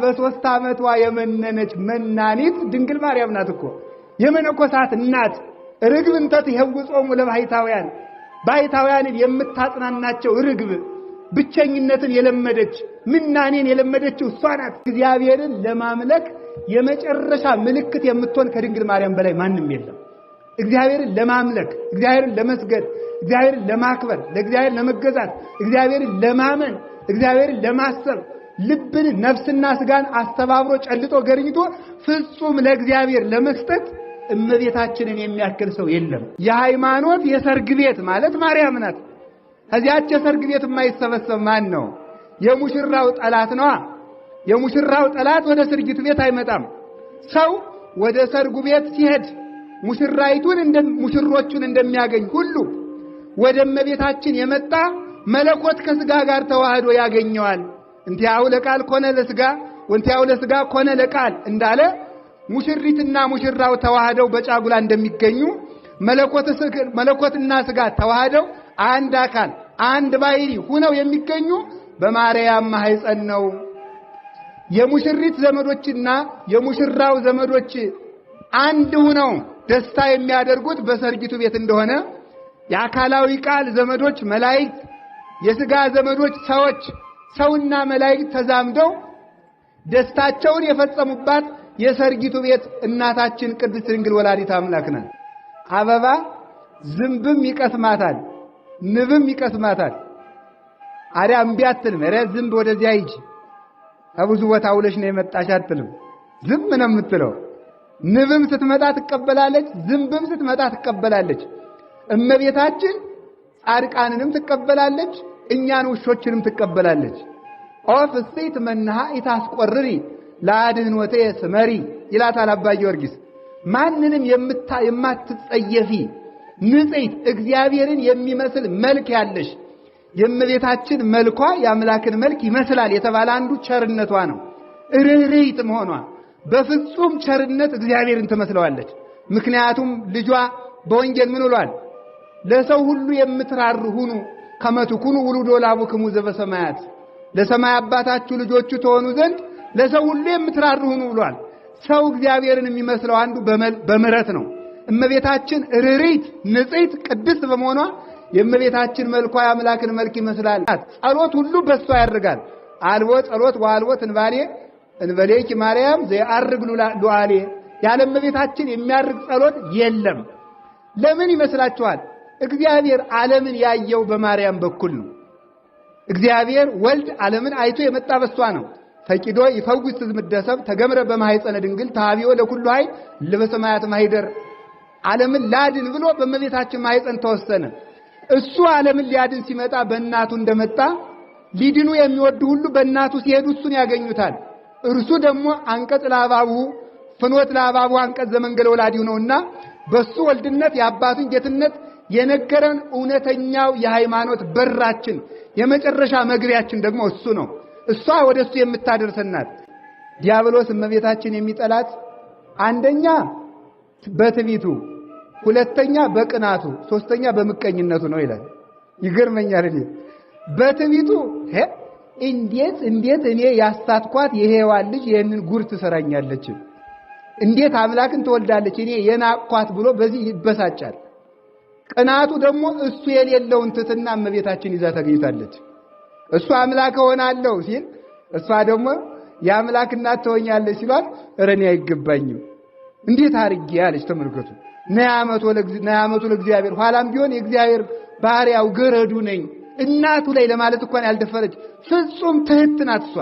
በ3 ዓመቷ የመነነች መናኒት ድንግል ማርያም ናት እኮ። የመነኮሳት እናት ርግብ እንተ ትሄውጾሙ ለባሕታውያን፣ ባሕታውያንን የምታጽናናቸው ርግብ፣ ብቸኝነትን የለመደች ምናኔን የለመደችው እሷ ናት። እግዚአብሔርን ለማምለክ የመጨረሻ ምልክት የምትሆን ከድንግል ማርያም በላይ ማንም የለም። እግዚአብሔርን ለማምለክ፣ እግዚአብሔርን ለመስገድ፣ እግዚአብሔርን ለማክበር፣ ለእግዚአብሔር ለመገዛት፣ እግዚአብሔርን ለማመን፣ እግዚአብሔርን ለማሰብ ልብን ነፍስና ስጋን አስተባብሮ ጨልጦ ገርኝቶ ፍጹም ለእግዚአብሔር ለመስጠት እመቤታችንን የሚያክል ሰው የለም። የሃይማኖት የሰርግ ቤት ማለት ማርያም ናት። ከዚያች የሰርግ ቤት የማይሰበሰብ ማን ነው? የሙሽራው ጠላት ነዋ። የሙሽራው ጠላት ወደ ሰርጊቱ ቤት አይመጣም። ሰው ወደ ሰርጉ ቤት ሲሄድ ሙሽራይቱን እንደ ሙሽሮቹን እንደሚያገኝ ሁሉ ወደ እመቤታችን የመጣ መለኮት ከስጋ ጋር ተዋህዶ ያገኘዋል። እንቲአሁ ለቃል ኮነ ለስጋ ወንቲአሁ ለስጋ ኮነ ለቃል እንዳለ ሙሽሪትና ሙሽራው ተዋህደው በጫጉላ እንደሚገኙ መለኮትና ስጋ ተዋህደው አንድ አካል አንድ ባሕሪ ሁነው የሚገኙ በማርያም ማህፀን ነው። የሙሽሪት ዘመዶችና የሙሽራው ዘመዶች አንድ ሁነው ደስታ የሚያደርጉት በሰርጊቱ ቤት እንደሆነ የአካላዊ ቃል ዘመዶች መላእክት፣ የስጋ ዘመዶች ሰዎች፣ ሰውና መላእክት ተዛምደው ደስታቸውን የፈጸሙባት የሰርጊቱ ቤት እናታችን ቅድስት ድንግል ወላዲተ አምላክ ናት። አበባ ዝንብም ይቀስማታል፣ ንብም ይቀስማታል። አሪያ እምቢ አትልም። ኧረ ዝንብ ወደዚያ ሂጂ ከብዙ ቦታ ውለሽ ነው የመጣሽ አትልም። ዝም ነው የምትለው። ንብም ስትመጣ ትቀበላለች፣ ዝንብም ስትመጣ ትቀበላለች። እመቤታችን ጻድቃንንም ትቀበላለች፣ እኛን ውሾችንም ትቀበላለች። ኦ ፍሥሕት መናሃ ኢታስቆርሪ ለአድኅኖቴ ስመሪ ይላታል አባ ጊዮርጊስ። ማንንም የማትጸየፊ ንጽሕት እግዚአብሔርን የሚመስል መልክ ያለሽ የእመቤታችን መልኳ የአምላክን መልክ ይመስላል የተባለ አንዱ ቸርነቷ ነው። ርኅርኅት መሆኗ በፍጹም ቸርነት እግዚአብሔርን ትመስለዋለች። ምክንያቱም ልጇ በወንጌል ምን ብሏል? ለሰው ሁሉ የምትራሩ ሁኑ ከመ ትኩኑ ውሉዶ ለአቡክሙ ዘበሰማያት፣ ለሰማይ አባታችሁ ልጆቹ ትሆኑ ዘንድ ለሰው ሁሉ የምትራሩ ሁኑ ብሏል። ሰው እግዚአብሔርን የሚመስለው አንዱ በምሕረት ነው። እመቤታችን ርኅርኅት ንጽሕት ቅድስት በመሆኗ የእመቤታችን መልኳ የአምላክን መልክ ይመስላል። ጸሎት ሁሉ በሷ ያደርጋል። አልቦ ጸሎት ወአልቦ ትንባሌ እንበሌኪ ማርያም ዘያርግ ሉዓሌ፣ ያለ እመቤታችን የሚያርግ ጸሎት የለም። ለምን ይመስላችኋል? እግዚአብሔር ዓለምን ያየው በማርያም በኩል ነው። እግዚአብሔር ወልድ ዓለምን አይቶ የመጣ በሷ ነው። ፈቂዶ ይፈውስ ዝምደሰብ ተገምረ በማህፀነ ድንግል ታቢዮ ለኩሉ ኃይል ለበሰማያት ማይደር፣ ዓለምን ላድን ብሎ በእመቤታችን ማህፀን ተወሰነ። እሱ ዓለምን ሊያድን ሲመጣ በእናቱ እንደመጣ ሊድኑ የሚወዱ ሁሉ በእናቱ ሲሄዱ እሱን ያገኙታል። እርሱ ደግሞ አንቀጽ ለአባቡ ፍኖት ለአባቡ አንቀጽ ዘመንገለ ወላዲሁ ነውና በሱ ወልድነት የአባቱን ጌትነት የነገረን እውነተኛው የሃይማኖት በራችን የመጨረሻ መግቢያችን ደግሞ እሱ ነው። እሷ ወደ እሱ የምታደርሰናት። ዲያብሎስ እመቤታችን የሚጠላት አንደኛ በትዕቢቱ፣ ሁለተኛ በቅናቱ፣ ሶስተኛ በምቀኝነቱ ነው ይላል። ይገርመኛል። እኔ በትዕቢቱ እንዴት እንዴት እኔ ያሳትኳት የሔዋን ልጅ ይህንን ጉር ትሰራኛለች፣ እንዴት አምላክን ትወልዳለች እኔ የናቅኳት ብሎ በዚህ ይበሳጫል። ቅናቱ ደግሞ እሱ የሌለውን ትሕትና እመቤታችን ይዛ ተገኝታለች። እሱ አምላክ እሆናለሁ ሲል እሷ ደግሞ የአምላክ እናት ትሆኛለች ሲሏት ኧረ እኔ አይገባኝም እንዴት አድርጌ አለች። ተመልከቱ። ነይ አመቱ ለእግዚአብሔር፣ ኋላም ቢሆን የእግዚአብሔር ባሪያው ገረዱ ነኝ እናቱ ላይ ለማለት እንኳን ያልደፈረች ፍጹም ትሕት ናት እሷ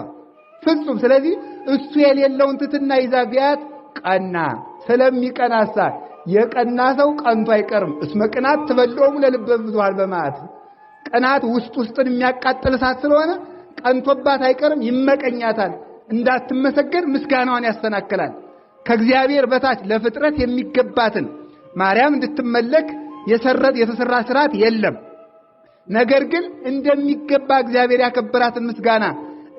ፍጹም። ስለዚህ እሱ የሌለውን ትሕትና ይዛ ቢያት ቀና። ስለሚቀናሳ የቀና ሰው ቀንቶ አይቀርም። እስመ ቅናት ትበልዖሙ ለልበ ብዙኃን በመዓት፣ ቅናት ውስጥ ውስጥን የሚያቃጥል እሳት ስለሆነ ቀንቶባት አይቀርም፣ ይመቀኛታል። እንዳትመሰገን ምስጋናዋን ያሰናክላል። ከእግዚአብሔር በታች ለፍጥረት የሚገባትን ማርያም እንድትመለክ የተሰራ ስርዓት የለም። ነገር ግን እንደሚገባ እግዚአብሔር ያከበራትን ምስጋና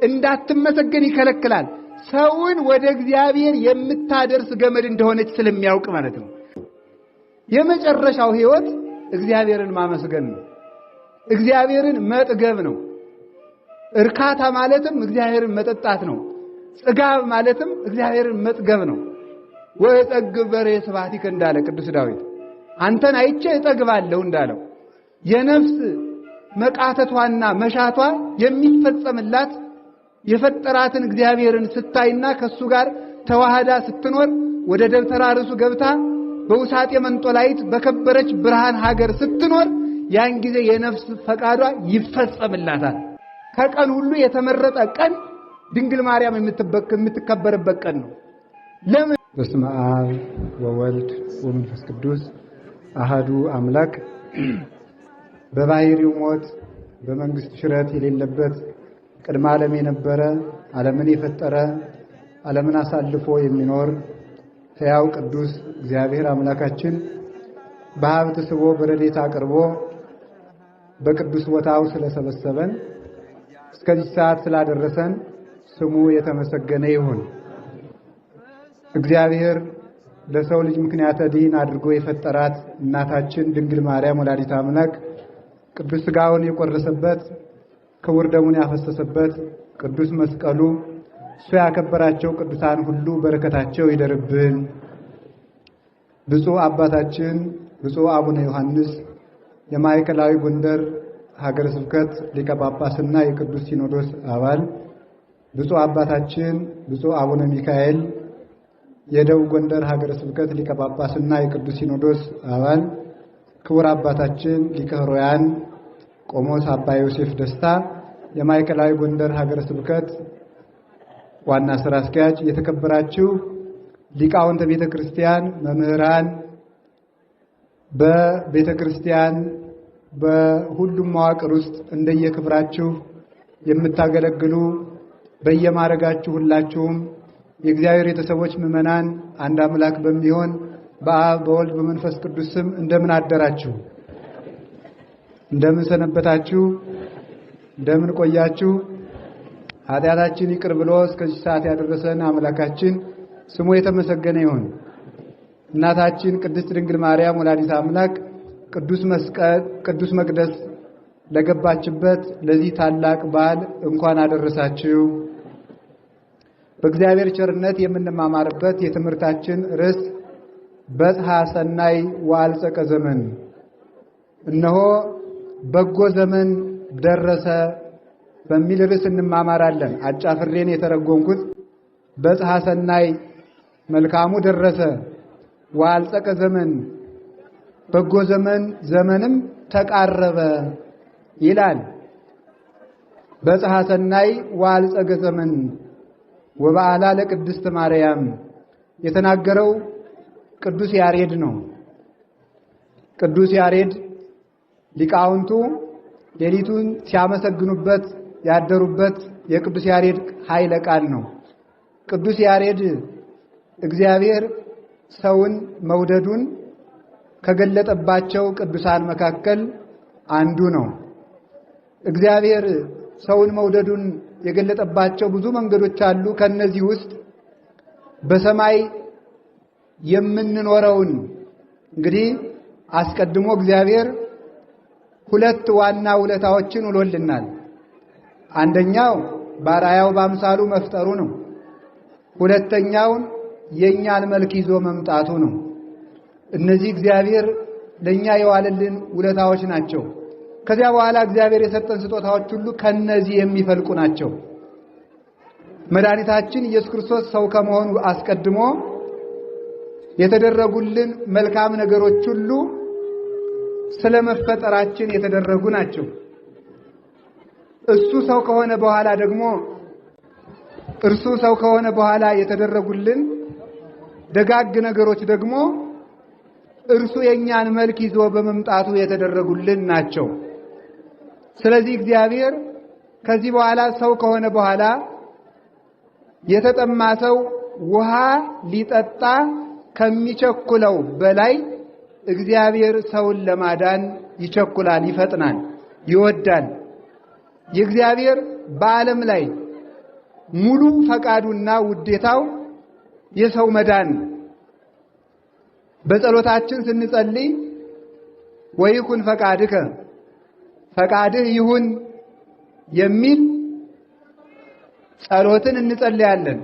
እንዳትመሰገን ይከለክላል። ሰውን ወደ እግዚአብሔር የምታደርስ ገመድ እንደሆነች ስለሚያውቅ ማለት ነው። የመጨረሻው ሕይወት እግዚአብሔርን ማመስገን ነው። እግዚአብሔርን መጥገብ ነው። እርካታ ማለትም እግዚአብሔርን መጠጣት ነው። ጽጋብ ማለትም እግዚአብሔርን መጥገብ ነው። ወእጠግብ በርዔ ስብሐቲከ እንዳለ ቅዱስ ዳዊት አንተን አይቼ እጠግባለሁ እንዳለው የነፍስ መቃተቷና መሻቷ የሚፈጸምላት የፈጠራትን እግዚአብሔርን ስታይና ከሱ ጋር ተዋህዳ ስትኖር ወደ ደብተራ ርሱ ገብታ በውሳጤ መንጦላይት በከበረች ብርሃን ሀገር ስትኖር ያን ጊዜ የነፍስ ፈቃዷ ይፈጸምላታል። ከቀን ሁሉ የተመረጠ ቀን ድንግል ማርያም የምትከበርበት ቀን ነው። ለምን? በስመ አብ ወወልድ ወመንፈስ ቅዱስ አሃዱ አምላክ። በባህሪው ሞት በመንግስት ሽረት የሌለበት ቅድመ ዓለም የነበረ ዓለምን የፈጠረ ዓለምን አሳልፎ የሚኖር ሕያው ቅዱስ እግዚአብሔር አምላካችን በሀብት ስቦ በረድኤት አቅርቦ በቅዱስ ቦታው ስለሰበሰበን እስከዚህ ሰዓት ስላደረሰን ስሙ የተመሰገነ ይሁን። እግዚአብሔር ለሰው ልጅ ምክንያተ ድኅን አድርጎ የፈጠራት እናታችን ድንግል ማርያም ወላዲተ አምላክ ቅዱስ ሥጋውን የቆረሰበት ክቡር ደሙን ያፈሰሰበት ቅዱስ መስቀሉ እሱ ያከበራቸው ቅዱሳን ሁሉ በረከታቸው ይደርብን። ብፁዕ አባታችን ብፁዕ አቡነ ዮሐንስ የማዕከላዊ ጎንደር ሀገረ ስብከት ሊቀ ጳጳስና የቅዱስ ሲኖዶስ አባል፣ ብፁዕ አባታችን ብፁዕ አቡነ ሚካኤል የደቡብ ጎንደር ሀገረ ስብከት ሊቀ ጳጳስና የቅዱስ ሲኖዶስ አባል፣ ክቡር አባታችን ሊቀ ኅሩያን ቆሞስ አባ ዮሴፍ ደስታ የማዕከላዊ ጎንደር ሀገረ ስብከት ዋና ስራ አስኪያጅ፣ የተከበራችሁ ሊቃውንተ ቤተ ክርስቲያን፣ መምህራን፣ በቤተ ክርስቲያን በሁሉም መዋቅር ውስጥ እንደየክብራችሁ የምታገለግሉ በየማዕረጋችሁ ሁላችሁም የእግዚአብሔር ቤተሰቦች ምዕመናን፣ አንድ አምላክ በሚሆን በአብ በወልድ በመንፈስ ቅዱስ ስም እንደምን አደራችሁ? እንደምን ሰነበታችሁ? እንደምን ቆያችሁ? ኃጢአታችን ይቅር ብሎ እስከዚህ ሰዓት ያደረሰን አምላካችን ስሙ የተመሰገነ ይሁን። እናታችን ቅድስት ድንግል ማርያም ወላዲተ አምላክ ቅዱስ መስቀል ቅዱስ መቅደስ ለገባችበት ለዚህ ታላቅ በዓል እንኳን አደረሳችሁ። በእግዚአብሔር ቸርነት የምንማማርበት የትምህርታችን ርዕስ በጽሐ ሰናይ ወአልጸቀ ዘመን፣ እነሆ በጎ ዘመን ደረሰ በሚል ርዕስ እንማማራለን። አጫፍሬን የተረጎምኩት በጽሐ ሰናይ መልካሙ ደረሰ፣ ወአልጸቀ ዘመን በጎ ዘመን ዘመንም ተቃረበ ይላል። በጽሐ ሰናይ ወአልጸቀ ዘመን ወበዓላ ለቅድስት ማርያም የተናገረው ቅዱስ ያሬድ ነው። ቅዱስ ያሬድ ሊቃውንቱ ሌሊቱን ሲያመሰግኑበት ያደሩበት የቅዱስ ያሬድ ኃይለ ቃል ነው። ቅዱስ ያሬድ እግዚአብሔር ሰውን መውደዱን ከገለጠባቸው ቅዱሳን መካከል አንዱ ነው። እግዚአብሔር ሰውን መውደዱን የገለጠባቸው ብዙ መንገዶች አሉ። ከነዚህ ውስጥ በሰማይ የምንኖረውን እንግዲህ አስቀድሞ እግዚአብሔር ሁለት ዋና ውለታዎችን ውሎልናል። አንደኛው ባራያው በአምሳሉ መፍጠሩ ነው። ሁለተኛውን የእኛን መልክ ይዞ መምጣቱ ነው። እነዚህ እግዚአብሔር ለእኛ የዋለልን ውለታዎች ናቸው። ከዚያ በኋላ እግዚአብሔር የሰጠን ስጦታዎች ሁሉ ከነዚህ የሚፈልቁ ናቸው። መድኃኒታችን ኢየሱስ ክርስቶስ ሰው ከመሆኑ አስቀድሞ የተደረጉልን መልካም ነገሮች ሁሉ ስለመፈጠራችን የተደረጉ ናቸው። እሱ ሰው ከሆነ በኋላ ደግሞ እርሱ ሰው ከሆነ በኋላ የተደረጉልን ደጋግ ነገሮች ደግሞ እርሱ የእኛን መልክ ይዞ በመምጣቱ የተደረጉልን ናቸው። ስለዚህ እግዚአብሔር ከዚህ በኋላ ሰው ከሆነ በኋላ የተጠማ ሰው ውሃ ሊጠጣ ከሚቸኩለው በላይ እግዚአብሔር ሰውን ለማዳን ይቸኩላል፣ ይፈጥናል፣ ይወዳል። የእግዚአብሔር በዓለም ላይ ሙሉ ፈቃዱና ውዴታው የሰው መዳን ነው። በጸሎታችን ስንጸልይ ወይኩን ፈቃድከ ፈቃድህ ይሁን የሚል ጸሎትን እንጸልያለን።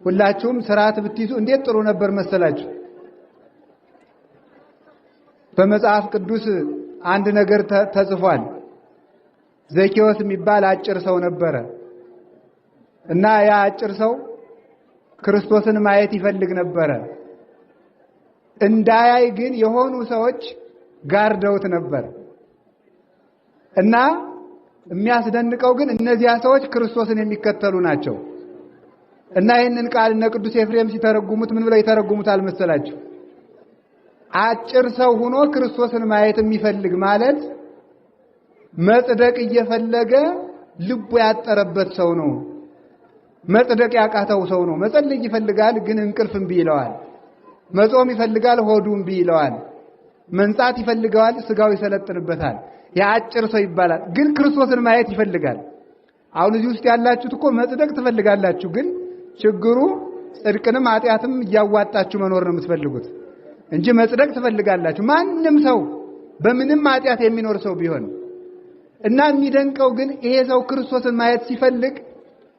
ሁላችሁም ስርዓት ብትይዙ እንዴት ጥሩ ነበር መሰላችሁ። በመጽሐፍ ቅዱስ አንድ ነገር ተጽፏል። ዘኬዎስ የሚባል አጭር ሰው ነበረ እና ያ አጭር ሰው ክርስቶስን ማየት ይፈልግ ነበረ። እንዳያይ ግን የሆኑ ሰዎች ጋርደውት ነበር። እና የሚያስደንቀው ግን እነዚያ ሰዎች ክርስቶስን የሚከተሉ ናቸው። እና ይህንን ቃል እነ ቅዱስ ኤፍሬም ሲተረጉሙት ምን ብለው ይተረጉሙታል መሰላችሁ? አጭር ሰው ሆኖ ክርስቶስን ማየት የሚፈልግ ማለት መጽደቅ እየፈለገ ልቡ ያጠረበት ሰው ነው። መጽደቅ ያቃተው ሰው ነው። መጸለይ ይፈልጋል፣ ግን እንቅልፍ እምቢ ይለዋል። መጾም ይፈልጋል፣ ሆዱ እምቢ ይለዋል። መንጻት ይፈልገዋል፣ ስጋው ይሰለጥንበታል። የአጭር ሰው ይባላል። ግን ክርስቶስን ማየት ይፈልጋል። አሁን እዚህ ውስጥ ያላችሁት እኮ መጽደቅ ትፈልጋላችሁ፣ ግን ችግሩ ጽድቅንም ኃጢአትም እያዋጣችሁ መኖር ነው የምትፈልጉት እንጂ መጽደቅ ትፈልጋላችሁ። ማንም ሰው በምንም ኃጢአት የሚኖር ሰው ቢሆን እና የሚደንቀው ግን ይሄ ሰው ክርስቶስን ማየት ሲፈልግ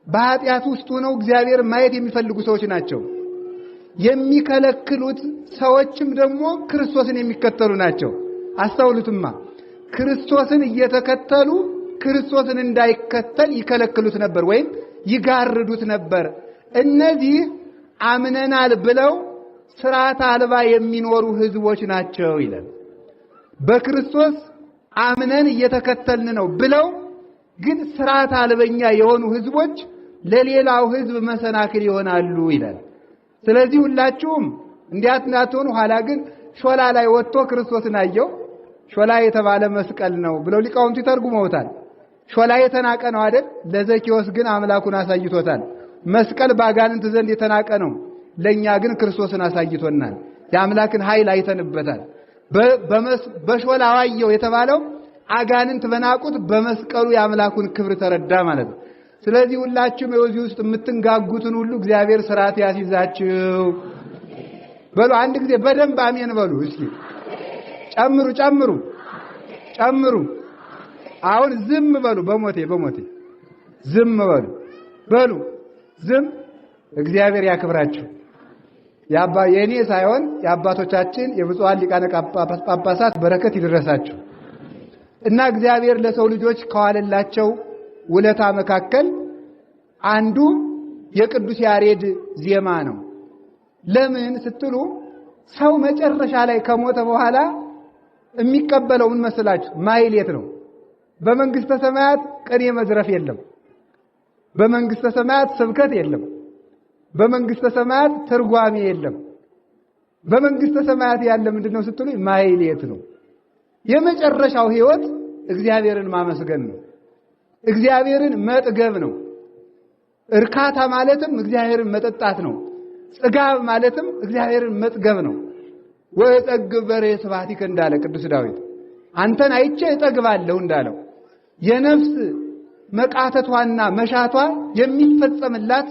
በኃጢአት ውስጥ ሆነው እግዚአብሔር ማየት የሚፈልጉ ሰዎች ናቸው። የሚከለክሉት ሰዎችም ደግሞ ክርስቶስን የሚከተሉ ናቸው። አስተውሉትማ፣ ክርስቶስን እየተከተሉ ክርስቶስን እንዳይከተል ይከለክሉት ነበር ወይም ይጋርዱት ነበር። እነዚህ አምነናል ብለው ስርዓት አልባ የሚኖሩ ህዝቦች ናቸው ይላል። በክርስቶስ አምነን እየተከተልን ነው ብለው ግን ስርዓት አልበኛ የሆኑ ህዝቦች ለሌላው ህዝብ መሰናክል ይሆናሉ ይላል። ስለዚህ ሁላችሁም እንዲያት እንዳትሆኑ። ኋላ ግን ሾላ ላይ ወጥቶ ክርስቶስን አየው። ሾላ የተባለ መስቀል ነው ብለው ሊቃውንቱ ይተርጉመውታል። ሾላ የተናቀ ነው አይደል? ለዘኬዎስ ግን አምላኩን አሳይቶታል። መስቀል ባጋንንት ዘንድ የተናቀ ነው፣ ለኛ ግን ክርስቶስን አሳይቶናል። የአምላክን ኃይል አይተንበታል። በሾላ አየው የተባለው አጋንንት በናቁት በመስቀሉ የአምላኩን ክብር ተረዳ ማለት ነው። ስለዚህ ሁላችሁም በዚህ ውስጥ የምትንጋጉትን ሁሉ እግዚአብሔር ስርዓት ያስይዛችሁ በሉ። አንድ ጊዜ በደንብ አሜን በሉ እስኪ። ጨምሩ ጨምሩ ጨምሩ። አሁን ዝም በሉ። በሞቴ በሞቴ ዝም በሉ በሉ ዝም። እግዚአብሔር ያክብራችሁ። ያባ የኔ ሳይሆን የአባቶቻችን የብፁዓን ሊቃነ ጳጳሳት በረከት ይድረሳችሁ። እና እግዚአብሔር ለሰው ልጆች ከዋለላቸው ውለታ መካከል አንዱ የቅዱስ ያሬድ ዜማ ነው። ለምን ስትሉ ሰው መጨረሻ ላይ ከሞተ በኋላ የሚቀበለው ምን መስላችሁ? ማህሌት ነው። በመንግስተ ሰማያት ቅኔ መዝረፍ የለም። በመንግስተ ሰማያት ስብከት የለም። በመንግስተ ሰማያት ትርጓሜ የለም። በመንግስተ ሰማያት ያለ ምንድነው ስትሉ ማህሌት ነው። የመጨረሻው ህይወት እግዚአብሔርን ማመስገን ነው። እግዚአብሔርን መጥገብ ነው። እርካታ ማለትም እግዚአብሔርን መጠጣት ነው። ጽጋብ ማለትም እግዚአብሔርን መጥገብ ነው። ወጠግብ በሬ ስብሐቲከ እንዳለ ቅዱስ ዳዊት አንተን አይቼ እጠግባለሁ እንዳለው የነፍስ መቃተቷና መሻቷ የሚፈጸምላት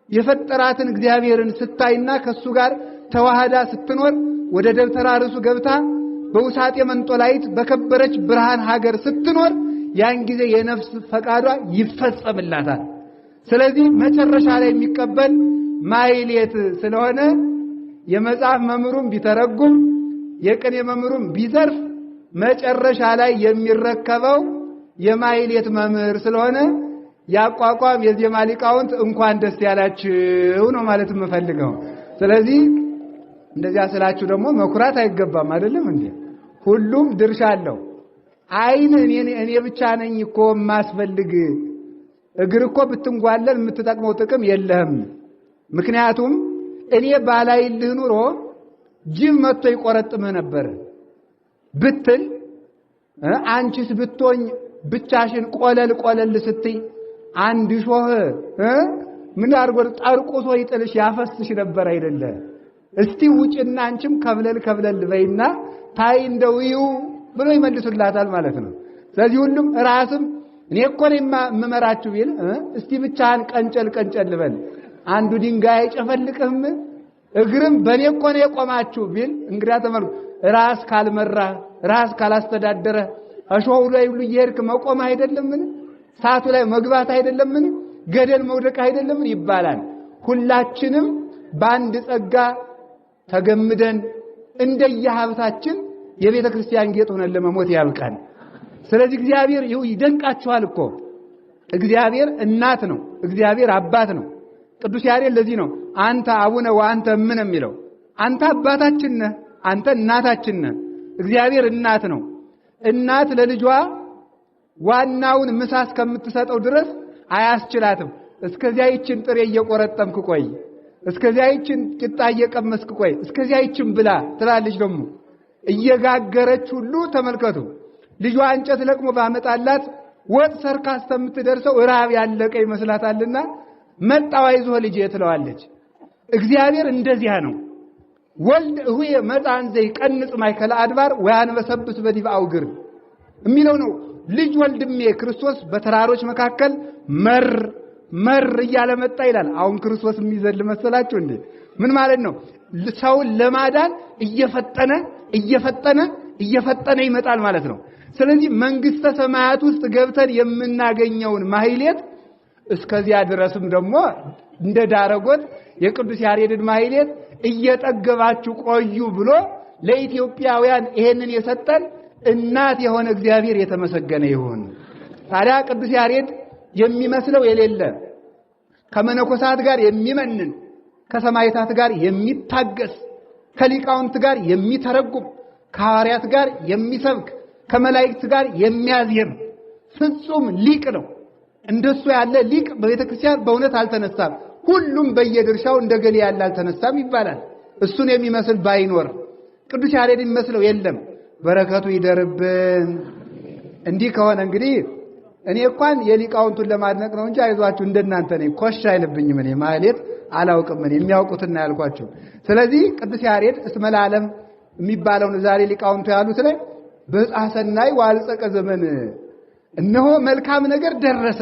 የፈጠራትን እግዚአብሔርን ስታይና ከሱ ጋር ተዋህዳ ስትኖር ወደ ደብተራ ርሱ ገብታ በውሳጤ መንጦላይት በከበረች ብርሃን ሀገር ስትኖር ያን ጊዜ የነፍስ ፈቃዷ ይፈጸምላታል። ስለዚህ መጨረሻ ላይ የሚቀበል ማህሌት ስለሆነ የመጽሐፍ መምህሩም ቢተረጉም የቅኔ መምህሩም ቢዘርፍ መጨረሻ ላይ የሚረከበው የማህሌት መምህር ስለሆነ ያቋቋም የዜማ ሊቃውንት እንኳን ደስ ያላችሁ ነው ማለት የምፈልገው። ስለዚህ እንደዚያ ስላችሁ ደግሞ መኩራት አይገባም አይደለም እንዴ? ሁሉም ድርሻ አለው። አይን እኔ ብቻ ነኝ እኮ የማስፈልግ፣ እግር እኮ ብትንጓለል የምትጠቅመው ጥቅም የለህም። ምክንያቱም እኔ ባላይልህ ኑሮ ጅብ መጥቶ ይቆረጥምህ ነበር ብትል፣ አንቺስ ብትሆኝ ብቻሽን ቆለል ቆለል ስትይ አንድ ሾህ ምን አድርጎ ጠርቁሶ ይጥልሽ ያፈስሽ ነበር አይደለ? እስቲ ውጭና አንቺም ከብለል ከብለል በይና ታይ እንደው ይው ብሎ ይመልሱላታል ማለት ነው። ስለዚህ ሁሉም ራስም እኔ እኮ ነኝ የምመራችሁ ቢል እስቲ ብቻህን ቀንጨል ቀንጨል በል አንዱ ድንጋይ አይጨፈልቅህም፣ እግርም በኔ እኮ ነው የቆማችሁ ቢል እንግዲያ ተመልኩ ራስ ካልመራ ራስ ካላስተዳደረ እሾሁ ላይ ሁሉ እየሄድክ መቆም አይደለምን? ሳቱ ላይ መግባት አይደለምን? ገደል መውደቅ አይደለምን ይባላል። ሁላችንም በአንድ ጸጋ ተገምደን እንደየሀብታችን የቤተ ክርስቲያን ጌጥ ሆነን ለመሞት ያብቃን። ስለዚህ እግዚአብሔር ይደንቃችኋል እኮ እግዚአብሔር እናት ነው፣ እግዚአብሔር አባት ነው። ቅዱስ ያሬድ ለዚህ ነው አንተ አቡነ ወአንተ እምነ የሚለው። አንተ አባታችን ነህ፣ አንተ እናታችን ነህ። እግዚአብሔር እናት ነው። እናት ለልጇ ዋናውን ምሳ እስከምትሰጠው ድረስ አያስችላትም። እስከዚያ ይችን ጥሬ እየቆረጠምክ ቆይ፣ እስከዚያ ይችን ቂጣ እየቀመስክ ቆይ፣ እስከዚያ ይችን ብላ ትላለች። ደግሞ እየጋገረች ሁሉ ተመልከቱ። ልጇ እንጨት ለቅሞ ባመጣላት ወጥ ሰርካ እስከምትደርሰው ራብ ያለቀ ይመስላታልና መጣው አይዞህ ልጄ ትለዋለች። እግዚአብሔር እንደዚያ ነው። ወልድ እሁየ መጣን ዘይቀንጽ ማእከለ አድባር ወያንበሰብስ በዲበ አውግር የሚለው ነው። ልጅ ወልድሜ ክርስቶስ በተራሮች መካከል መር መር እያለ መጣ ይላል። አሁን ክርስቶስ የሚዘል መሰላችሁ እንዴ? ምን ማለት ነው? ሰውን ለማዳን እየፈጠነ እየፈጠነ እየፈጠነ ይመጣል ማለት ነው። ስለዚህ መንግስተ ሰማያት ውስጥ ገብተን የምናገኘውን ማህሌት እስከዚያ ድረስም ደግሞ እንደ ዳረጎት የቅዱስ ያሬድን ማህሌት እየጠገባችሁ ቆዩ ብሎ ለኢትዮጵያውያን ይሄንን የሰጠን እናት የሆነ እግዚአብሔር የተመሰገነ ይሁን። ታዲያ ቅዱስ ያሬድ የሚመስለው የሌለ ከመነኮሳት ጋር የሚመንን፣ ከሰማዕታት ጋር የሚታገስ፣ ከሊቃውንት ጋር የሚተረጉም፣ ከሐዋርያት ጋር የሚሰብክ፣ ከመላእክት ጋር የሚያዜም ፍጹም ሊቅ ነው። እንደሱ ያለ ሊቅ በቤተ ክርስቲያን በእውነት አልተነሳም። ሁሉም በየድርሻው እንደገሌ ያለ አልተነሳም ይባላል። እሱን የሚመስል ባይኖር ቅዱስ ያሬድ የሚመስለው የለም። በረከቱ ይደርብን። እንዲህ ከሆነ እንግዲህ እኔ እንኳን የሊቃውንቱን ለማድነቅ ነው እንጂ አይዟችሁ እንደናንተ ነኝ፣ ኮሽ አይልብኝም። እኔ ማህሌት አላውቅም፣ እኔ የሚያውቁትና ያልኳችሁ። ስለዚህ ቅዱስ ያሬድ እስመ ለዓለም የሚባለውን ዛሬ ሊቃውንቱ ያሉት ላይ በዕፀ ሰናይ ወአልጸቀ ዘመን፣ እነሆ መልካም ነገር ደረሰ፣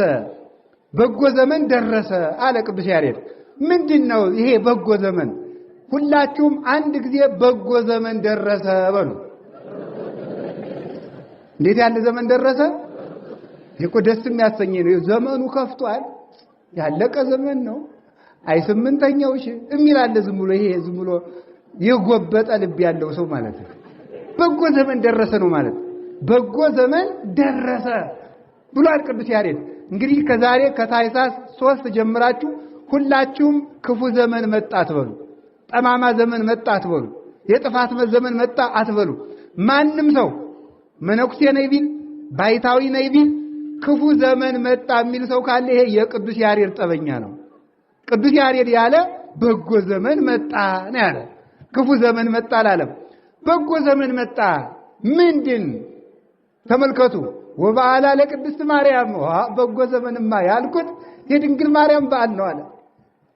በጎ ዘመን ደረሰ አለ ቅዱስ ያሬድ። ምንድነው ይሄ በጎ ዘመን? ሁላችሁም አንድ ጊዜ በጎ ዘመን ደረሰ በሉ። እንዴት ያለ ዘመን ደረሰ? ይሄ እኮ ደስ የሚያሰኝ ነው። ዘመኑ ከፍቷል፣ ያለቀ ዘመን ነው። አይ ስምንተኛው እሺ የሚል አለ። ዝም ብሎ ይሄ ዝም ብሎ የጎበጠ ልብ ያለው ሰው ማለት ነው። በጎ ዘመን ደረሰ ነው ማለት። በጎ ዘመን ደረሰ ብሏል ቅዱስ ያሬድ። እንግዲህ ከዛሬ ከታኅሳስ 3 ጀምራችሁ ሁላችሁም ክፉ ዘመን መጣ አትበሉ፣ ጠማማ ዘመን መጣ አትበሉ፣ የጥፋት ዘመን መጣ አትበሉ። ማንም ሰው መነኩሴ ነኝ ቢል ባይታዊ ነኝ ቢል ክፉ ዘመን መጣ የሚል ሰው ካለ ይሄ የቅዱስ ያሬድ ጠበኛ ነው። ቅዱስ ያሬድ ያለ በጎ ዘመን መጣ ነው ያለ። ክፉ ዘመን መጣ አላለም። በጎ ዘመን መጣ ምንድን? ተመልከቱ። ወበዓላ ለቅድስት ማርያም፣ በጎ ዘመንማ ያልኩት የድንግል ማርያም በዓል ነው አለ።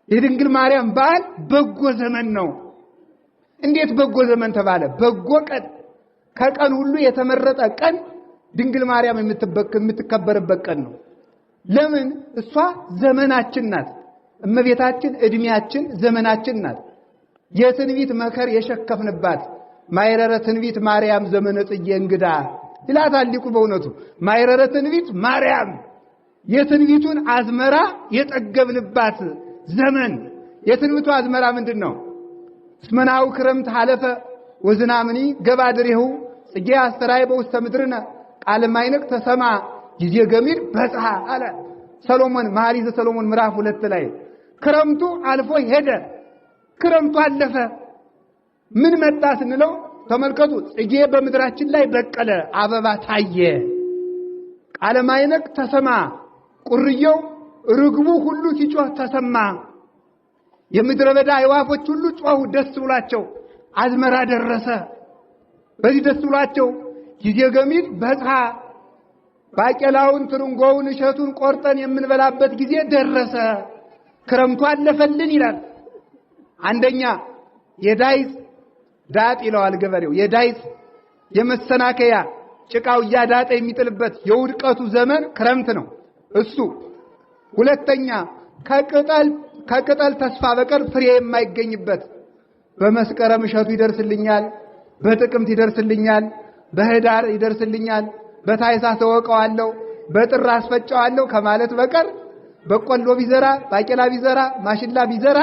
የድንግል ማርያም በዓል በጎ ዘመን ነው። እንዴት በጎ ዘመን ተባለ? በጎ ቀን፣ ከቀን ሁሉ የተመረጠ ቀን ድንግል ማርያም የምትከበርበት ቀን ነው። ለምን? እሷ ዘመናችን ናት። እመቤታችን እድሜያችን ዘመናችን ናት። የትንቢት መከር የሸከፍንባት ማይረረ ትንቢት ማርያም ዘመነ ጽጌ እንግዳ ይላታል ሊቁ። በእውነቱ ማይረረ ትንቢት ማርያም የትንቢቱን አዝመራ የጠገብንባት ዘመን። የትንቢቱ አዝመራ ምንድን ነው? እስመናው ክረምት ሐለፈ ወዝናምኒ ገባድሬሁ ጽጌ አስተራይ በውስተ ምድርነ ቃለ ማይነቅ ተሰማ ጊዜ ገሚር በጽሐ አለ ሰሎሞን መኃልየ ሰሎሞን ምዕራፍ 2 ላይ። ክረምቱ አልፎ ሄደ፣ ክረምቱ አለፈ። ምን መጣ ስንለው ተመልከቱ፣ ጽጌ በምድራችን ላይ በቀለ፣ አበባ ታየ። ቃለ ማይነቅ ተሰማ፣ ቁርየው ርግቡ ሁሉ ሲጮህ ተሰማ። የምድረ በዳ አዕዋፎች ሁሉ ጮሁ ደስ ብሏቸው፣ አዝመራ ደረሰ። በዚህ ደስ ብሏቸው ጊዜ ገሚድ በጽሐ፣ ባቄላውን ትርንጎውን እሸቱን ቆርጠን የምንበላበት ጊዜ ደረሰ፣ ክረምቱ አለፈልን ይላል። አንደኛ የዳይስ ዳጥ ይለዋል ገበሬው። የዳይስ የመሰናከያ ጭቃው እያዳጠ የሚጥልበት የውድቀቱ ዘመን ክረምት ነው እሱ። ሁለተኛ ከቅጠል ተስፋ በቀር ፍሬ የማይገኝበት በመስከረም እሸቱ ይደርስልኛል፣ በጥቅምት ይደርስልኛል፣ በህዳር ይደርስልኛል፣ በታኅሳስ እወቀዋለሁ፣ በጥር አስፈጨዋለሁ ከማለት በቀር በቆሎ ቢዘራ፣ ባቄላ ቢዘራ፣ ማሽላ ቢዘራ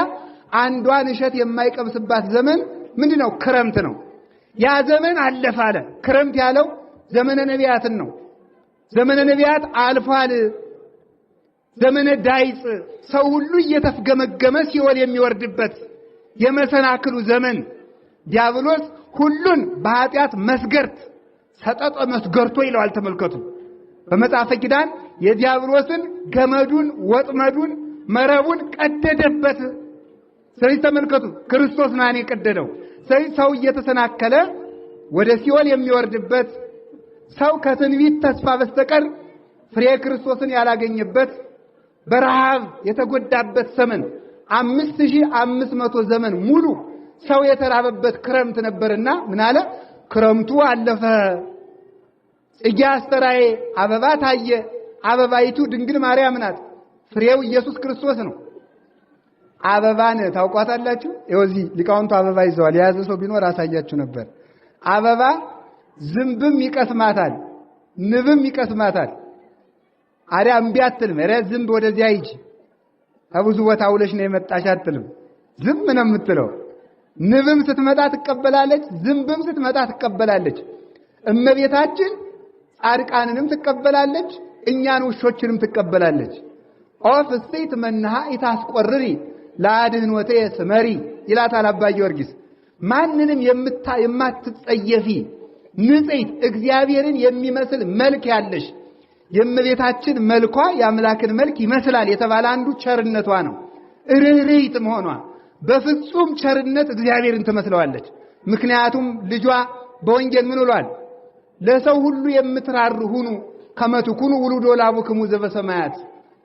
አንዷን እሸት የማይቀምስባት ዘመን ምንድነው? ክረምት ነው። ያ ዘመን አለፈ አለ። ክረምት ያለው ዘመነ ነቢያትን ነው። ዘመነ ነቢያት አልፏል። ዘመነ ዳይጽ ሰው ሁሉ እየተፍገመገመ ሲኦል የሚወርድበት የመሰናክሉ ዘመን፣ ዲያብሎስ ሁሉን በኃጢአት መስገርት ሰጠጠ መስገርቶ ይለዋል። ተመልከቱ። በመጽሐፈ ኪዳን የዲያብሎስን ገመዱን፣ ወጥመዱን፣ መረቡን ቀደደበት። ስለዚህ ተመልከቱ፣ ክርስቶስ ነው የቀደደው። ስለዚህ ሰው እየተሰናከለ ወደ ሲኦል የሚወርድበት፣ ሰው ከትንቢት ተስፋ በስተቀር ፍሬ ክርስቶስን ያላገኘበት፣ በረሃብ የተጎዳበት ዘመን 5500 ዘመን ሙሉ ሰው የተራበበት ክረምት ነበርና ምን አለ? ክረምቱ አለፈ። ጽጌ አስተራዬ አበባ ታየ። አበባይቱ ድንግል ማርያም ናት። ፍሬው ኢየሱስ ክርስቶስ ነው። አበባን ታውቋታላችሁ? ይኸው እዚህ ሊቃውንቱ አበባ ይዘዋል። የያዘ ሰው ቢኖር አሳያችሁ ነበር። አበባ ዝንብም ይቀስማታል፣ ንብም ይቀስማታል። አሪያ እምቢ አትልም። ኧረ ዝንብ ወደዚያ ሂጂ፣ ከብዙ ቦታ ውለሽ ነው የመጣሽ አትልም። ዝም ነው የምትለው። ንብም ስትመጣ ትቀበላለች፣ ዝንብም ስትመጣ ትቀበላለች። እመቤታችን ጻድቃንንም ትቀበላለች፣ እኛን ውሾችንም ትቀበላለች። ኦ ፍሥሕት መናሃ ኢታስቆርሪ ለአድኅኖቴ ስመሪ ይላታል አባ ጊዮርጊስ። ማንንም የማትጸየፊ ንጽሕት፣ እግዚአብሔርን የሚመስል መልክ ያለሽ፣ የእመቤታችን መልኳ የአምላክን መልክ ይመስላል የተባለ አንዱ ቸርነቷ ነው። ርኅርኅት መሆኗ በፍጹም ቸርነት እግዚአብሔርን ትመስለዋለች። ምክንያቱም ልጇ በወንጌል ምን ብሏል? ለሰው ሁሉ የምትራሩ ሁኑ ከመ ትኩኑ ውሉዶ ለአቡክሙ ዘበሰማያት፣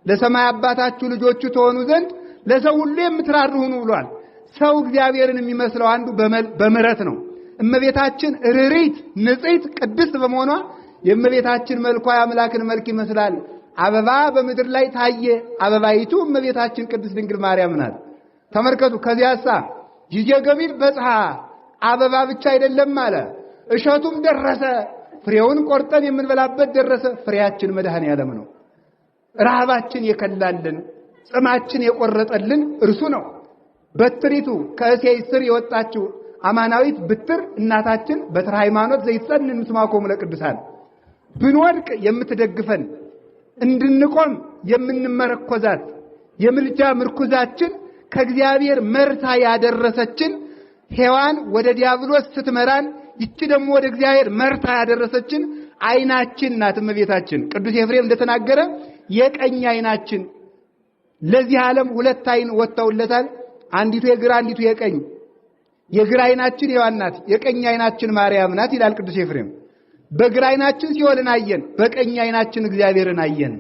ለሰማይ አባታችሁ ልጆቹ ትሆኑ ዘንድ ለሰው ሁሉ የምትራሩ ሁኑ ብሏል። ሰው እግዚአብሔርን የሚመስለው አንዱ በምሕረት ነው። እመቤታችን ርኅርኅት፣ ንጽሕት፣ ቅድስት በመሆኗ የእመቤታችን መልኳ የአምላክን መልክ ይመስላል። አበባ በምድር ላይ ታየ። አበባይቱ እመቤታችን ቅድስት ድንግል ማርያም ናት። ተመልከቱ። ከዚያሳ ጊዜ ገቢር በጽሐ፣ አበባ ብቻ አይደለም አለ፣ እሸቱም ደረሰ። ፍሬውን ቆርጠን የምንበላበት ደረሰ። ፍሬያችን መድኃኔዓለም ነው። ረሃባችን የከላልን፣ ጽማችን የቆረጠልን እርሱ ነው። በትሪቱ ከእሴይ ስር የወጣችው አማናዊት ብትር እናታችን በትረ ሃይማኖት ዘይትጸንን ምስማኮሙ ለቅዱሳን፣ ብንወድቅ የምትደግፈን፣ እንድንቆም የምንመረኮዛት፣ የምልጃ ምርኩዛችን፣ ከእግዚአብሔር መርታ ያደረሰችን፣ ሔዋን ወደ ዲያብሎስ ስትመራን ይቺ ደግሞ ወደ እግዚአብሔር መርታ ያደረሰችን ዓይናችን ናት እመቤታችን። ቅዱስ ኤፍሬም እንደተናገረ የቀኝ ዓይናችን። ለዚህ ዓለም ሁለት ዓይን ወጥተውለታል። አንዲቱ የግራ አንዲቱ የቀኝ። የግራ ዓይናችን ሔዋን ናት፣ የቀኝ ዓይናችን ማርያም ናት ይላል ቅዱስ ኤፍሬም። በግራ ዓይናችን ሲኦልን አየን፣ በቀኝ ዓይናችን እግዚአብሔርን አየን።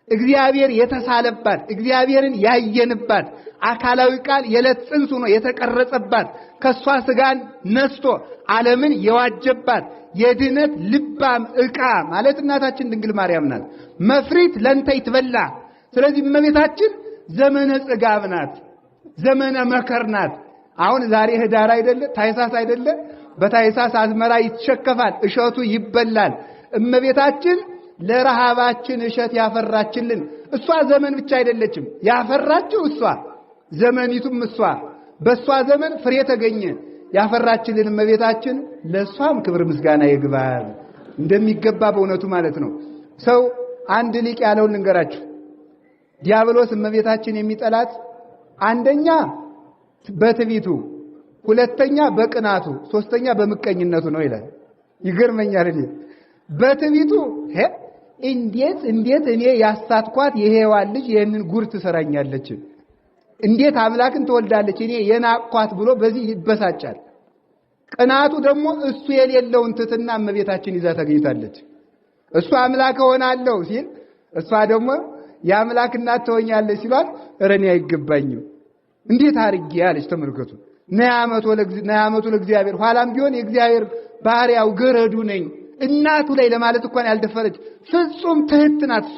እግዚአብሔር የተሳለባት፣ እግዚአብሔርን ያየንባት፣ አካላዊ ቃል የዕለት ጽንስ ሆኖ የተቀረጸባት፣ ከሷ ስጋን ነስቶ ዓለምን የዋጀባት የድነት ልባም ዕቃ ማለት እናታችን ድንግል ማርያም ናት። መፍሪት ለንተ ይትበላ። ስለዚህ እመቤታችን ዘመነ ጽጋብ ናት፣ ዘመነ መከር ናት። አሁን ዛሬ ህዳር አይደለ? ታኅሳስ አይደለ? በታኅሳስ አዝመራ ይሸከፋል፣ እሸቱ ይበላል። እመቤታችን ለረሃባችን እሸት ያፈራችልን እሷ ዘመን ብቻ አይደለችም ያፈራችው፣ እሷ ዘመኒቱም እሷ በእሷ ዘመን ፍሬ ተገኘ። ያፈራችልን እመቤታችን ለእሷም ክብር ምስጋና ይግባል እንደሚገባ በእውነቱ ማለት ነው። ሰው አንድ ሊቅ ያለውን ልንገራችሁ። ዲያብሎስ እመቤታችን የሚጠላት አንደኛ በትዕቢቱ፣ ሁለተኛ በቅናቱ፣ ሶስተኛ በምቀኝነቱ ነው ይላል። ይገርመኛል። እኔ በትዕቢቱ እንዴት እንዴት እኔ ያሳትኳት የሔዋን ልጅ ይህንን ጉድ ትሰራኛለች? እንዴት አምላክን ትወልዳለች? እኔ የናቅኳት ብሎ በዚህ ይበሳጫል። ቅናቱ ደግሞ እሱ የሌለውን ትሕትና እመቤታችን ይዛ ተገኝታለች። እሱ አምላክ እሆናለሁ ሲል እሷ ደግሞ የአምላክ እናት ትሆኛለች ሲሏት ኧረ እኔ አይገባኝም እንዴት አድርጌ አለች። ተመልከቱ። ነይ አመቱ ለእግዚአብሔር፣ ኋላም ቢሆን የእግዚአብሔር ባሪያው ገረዱ ነኝ እናቱ ላይ ለማለት እንኳን ያልደፈረች ፍጹም ትህት ናት እሷ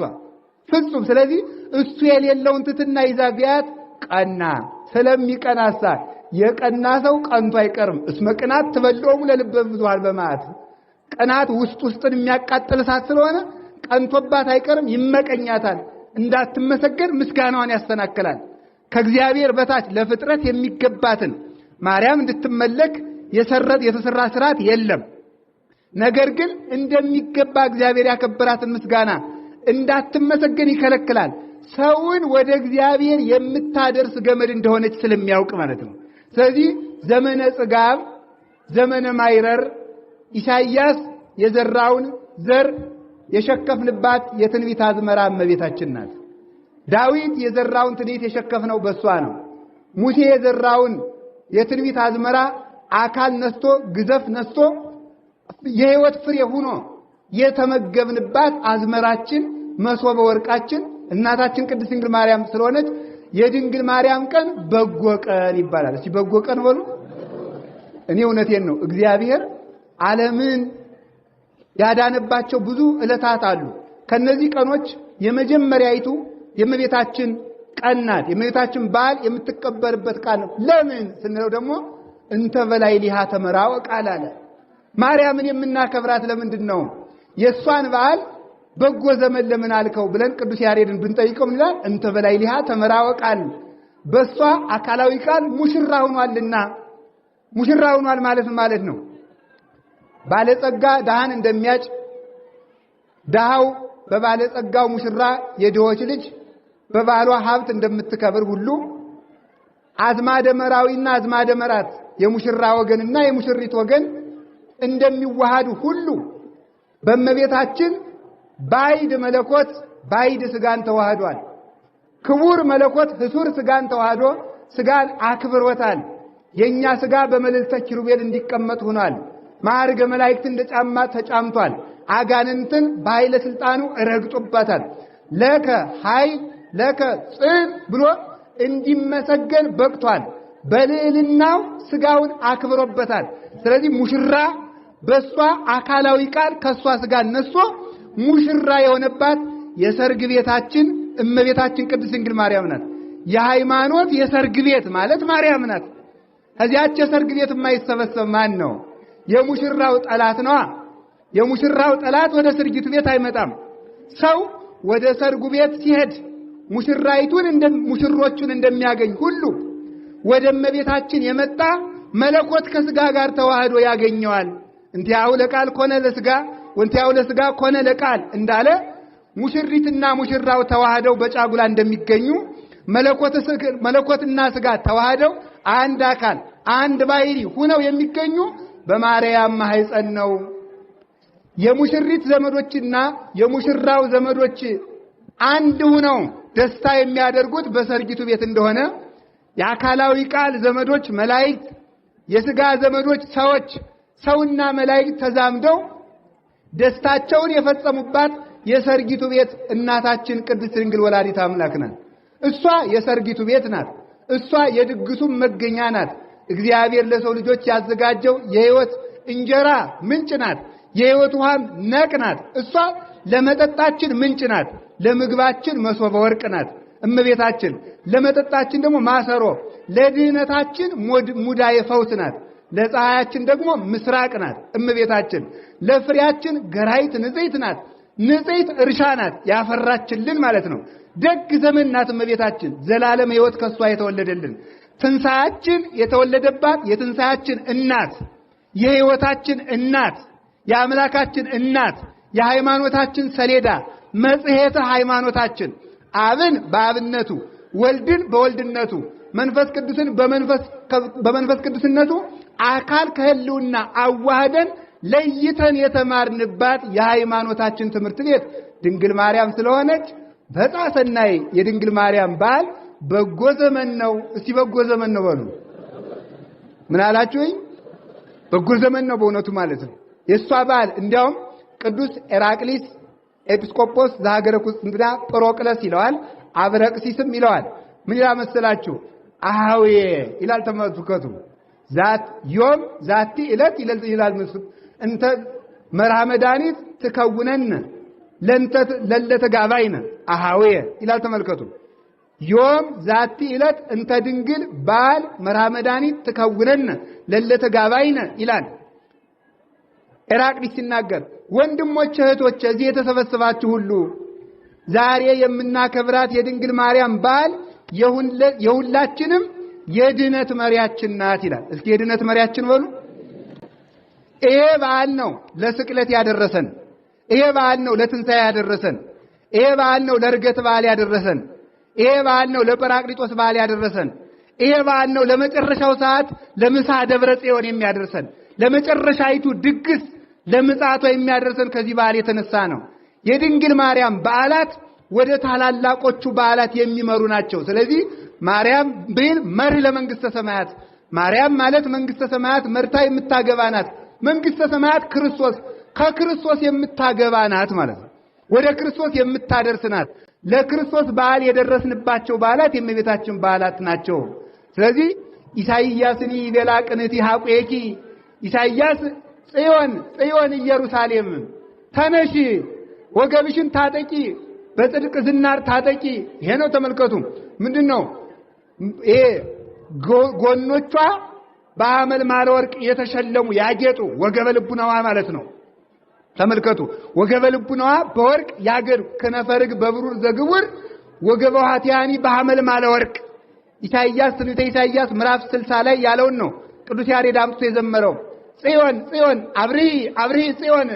ፍጹም። ስለዚህ እሱ የሌለውን ትሕትና ይዛ ቢያት ቀና። ስለሚቀናሳ የቀና ሰው ቀንቶ አይቀርም። እስመ ቅናት ትበልዖሙ ለልበ ብዙኃን በመዓት፣ ቅናት ውስጥ ውስጥን የሚያቃጥል እሳት ስለሆነ ቀንቶባት አይቀርም፣ ይመቀኛታል። እንዳትመሰገን ምስጋናዋን ያሰናክላል። ከእግዚአብሔር በታች ለፍጥረት የሚገባትን ማርያም እንድትመለክ የተሰራ ስርዓት የለም። ነገር ግን እንደሚገባ እግዚአብሔር ያከበራትን ምስጋና እንዳትመሰገን ይከለክላል። ሰውን ወደ እግዚአብሔር የምታደርስ ገመድ እንደሆነች ስለሚያውቅ ማለት ነው። ስለዚህ ዘመነ ጽጋብ፣ ዘመነ ማይረር ኢሳይያስ የዘራውን ዘር የሸከፍንባት የትንቢት አዝመራ እመቤታችን ናት። ዳዊት የዘራውን ትንቢት የሸከፍነው በሷ ነው። ሙሴ የዘራውን የትንቢት አዝመራ አካል ነስቶ ግዘፍ ነስቶ የሕይወት ፍሬ ሆኖ የተመገብንባት አዝመራችን መሶበ ወርቃችን እናታችን ቅድስት ድንግል ማርያም ስለሆነች የድንግል ማርያም ቀን በጎ ቀን ይባላል። እስቲ በጎ ቀን በሉ። እኔ እውነቴን ነው። እግዚአብሔር ዓለምን ያዳነባቸው ብዙ ዕለታት አሉ። ከነዚህ ቀኖች የመጀመሪያይቱ የእመቤታችን ቀን ናት። የእመቤታችን በዓል የምትከበርበት ቃል ነው። ለምን ስንለው ደግሞ እንተ በላይ ሊሃ ተመራወ ቃል አለ። ማርያምን የምናከብራት ለምንድን ነው? የእሷን በዓል በጎ ዘመን ለምን አልከው ብለን ቅዱስ ያሬድን ብንጠይቀው ምን ይላል? እንተ በላይ ሊሃ ተመራወ ቃል፣ በእሷ አካላዊ ቃል ሙሽራ ሆኗልና። ሙሽራ ሆኗል ማለት ማለት ነው። ባለጸጋ ድሃን እንደሚያጭ ድሃው በባለጸጋው ሙሽራ የድሆች ልጅ በባሏ ሀብት እንደምትከብር ሁሉ አዝማደ መራዊና አዝማደ መራት የሙሽራ ወገንና የሙሽሪት ወገን እንደሚዋሃዱ ሁሉ በእመቤታችን ባዕድ መለኮት ባዕድ ስጋን ተዋህዷል። ክቡር መለኮት ህሱር ስጋን ተዋህዶ ስጋን አክብሮታል። የኛ ስጋ በመልዕልተ ኪሩቤል እንዲቀመጥ ሆኗል። ማዕርገ መላእክትን እንደ ጫማ ተጫምቷል። አጋንንትን በኃይለ ስልጣኑ ረግጦባታል። ለከ ኃይል ለከ ጽን ብሎ እንዲመሰገን በቅቷል። በልዕልናው ስጋውን አክብሮበታል። ስለዚህ ሙሽራ በሷ አካላዊ ቃል ከሷ ስጋ ነስቶ ሙሽራ የሆነባት የሰርግ ቤታችን እመቤታችን ቅድስት ድንግል ማርያም ናት። የሃይማኖት የሰርግ ቤት ማለት ማርያም ናት። ከዚያች የሰርግ ቤት የማይሰበሰብ ማን ነው? የሙሽራው ጠላት ነዋ። የሙሽራው ጠላት ወደ ሰርጊቱ ቤት አይመጣም። ሰው ወደ ሰርጉ ቤት ሲሄድ ሙሽራይቱን ሙሽሮቹን እንደሚያገኝ ሁሉ ወደ እመቤታችን የመጣ መለኮት ከስጋ ጋር ተዋህዶ ያገኘዋል። እንቲአሁ ለቃል ኮነ ለስጋ ወንቲአሁ ለስጋ ኮነ ለቃል እንዳለ ሙሽሪትና ሙሽራው ተዋህደው በጫጉላ እንደሚገኙ መለኮትና ስጋ ተዋህደው አንድ አካል አንድ ባህሪ ሁነው የሚገኙ በማርያም ማህፀን ነው። የሙሽሪት ዘመዶችና የሙሽራው ዘመዶች አንድ ሁነው ደስታ የሚያደርጉት በሰርጊቱ ቤት እንደሆነ የአካላዊ ቃል ዘመዶች መላእክት፣ የስጋ ዘመዶች ሰዎች፣ ሰውና መላእክት ተዛምደው ደስታቸውን የፈጸሙባት የሰርጊቱ ቤት እናታችን ቅድስት ድንግል ወላዲተ አምላክ ናት። እሷ የሰርጊቱ ቤት ናት። እሷ የድግሱም መገኛ ናት። እግዚአብሔር ለሰው ልጆች ያዘጋጀው የሕይወት እንጀራ ምንጭ ናት። የሕይወት ውሃም ነቅ ናት። እሷ ለመጠጣችን ምንጭ ናት። ለምግባችን መሶበ ወርቅ ናት እመቤታችን። ለመጠጣችን ደግሞ ማሰሮ፣ ለድህነታችን ሙዳየ ፈውስ ናት። ለፀሐያችን ደግሞ ምስራቅ ናት እመቤታችን። ለፍሬያችን ገራይት ንጽሕት ናት። ንጽሕት እርሻ ናት ያፈራችልን ማለት ነው። ደግ ዘመን ናት እመቤታችን። ዘላለም ሕይወት ከሷ የተወለደልን ትንሣያችን የተወለደባት የትንሣያችን እናት፣ የሕይወታችን እናት፣ የአምላካችን እናት፣ የሃይማኖታችን ሰሌዳ መጽሔተ ሃይማኖታችን አብን በአብነቱ ወልድን በወልድነቱ መንፈስ ቅዱስን በመንፈስ ቅዱስነቱ አካል ከህልውና አዋህደን ለይተን የተማርንባት የሃይማኖታችን ትምህርት ቤት ድንግል ማርያም ስለሆነች በዕፀ ሰናይ የድንግል ማርያም በዓል በጎ ዘመን ነው። እስቲ በጎ ዘመን ነው በሉ። ምን አላችሁኝ? በጎ ዘመን ነው በእውነቱ ማለት ነው። የእሷ በዓል እንዲያውም ቅዱስ ኤራቅሊስ ኤጲስቆጶስ ዘሀገረ ቁስጥንጥንያ ጵሮቅለስ ይለዋል፣ አብረቅሲስም ይለዋል። ምን ይላል መሰላችሁ? አሃዌ ይላል። ተመልከቱ። ዛት ዮም ዛቲ ዕለት ይላል እንተ መርሃ መድኃኒት ትከውነን ለለተጋባይነ አሃዌ ይላል። ተመልከቱ። ዮም ዛቲ ዕለት እንተ ድንግል ባል መርሃ መድኃኒት ትከውነን ለለተጋባይነ ይላል ኤራቅሊስ ሲናገር፣ ወንድሞች እህቶች፣ እዚህ የተሰበሰባችሁ ሁሉ ዛሬ የምናከብራት የድንግል ማርያም በዓል የሁላችንም የድነት መሪያችን ናት ይላል። እስኪ የድነት መሪያችን በሉ። ይሄ በዓል ነው ለስቅለት ያደረሰን። ይሄ በዓል ነው ለትንሣኤ ያደረሰን። ይሄ በዓል ነው ለዕርገት በዓል ያደረሰን። ይሄ በዓል ነው ለጰራቅሊጦስ በዓል ያደረሰን። ይሄ በዓል ነው ለመጨረሻው ሰዓት ለምሳ ደብረ ጽዮን የሚያደርሰን፣ ለመጨረሻይቱ ድግስ ለምጽአቷ የሚያደርሰን ከዚህ በዓል የተነሳ ነው። የድንግል ማርያም በዓላት ወደ ታላላቆቹ በዓላት የሚመሩ ናቸው። ስለዚህ ማርያም ብል መሪ ለመንግስተ ሰማያት፣ ማርያም ማለት መንግስተ ሰማያት መርታ የምታገባ ናት። መንግስተ ሰማያት ክርስቶስ፣ ከክርስቶስ የምታገባ ናት ማለት ነው። ወደ ክርስቶስ የምታደርስ ናት። ለክርስቶስ በዓል የደረስንባቸው በዓላት የእመቤታችን በዓላት ናቸው። ስለዚህ ኢሳይያስኒ ይቤላ ቅንቲ ሐቁኪ፣ ኢሳይያስ ጽዮን ጽዮን ኢየሩሳሌም ተነሺ፣ ወገብሽን ታጠቂ፣ በጽድቅ ዝናር ታጠቂ። ይሄ ነው ተመልከቱ። ምንድነው ይሄ? ጎኖቿ በአመልማለ ወርቅ የተሸለሙ ያጌጡ ወገበ ልቡናዋ ማለት ነው። ተመልከቱ፣ ወገበ ልቡናዋ በወርቅ ያገዱ ከነፈርግ በብሩር ዘግቡር ወገበ ኃቲያኒ በአመልማለ ወርቅ። ኢሳይያስ ትንቢተ ኢሳይያስ ምዕራፍ 60 ላይ ያለውን ነው ቅዱስ ያሬድ አምጥቶ የዘመረው። ጽዮን ጽዮን አብሪ አብሪ፣ ጽዮን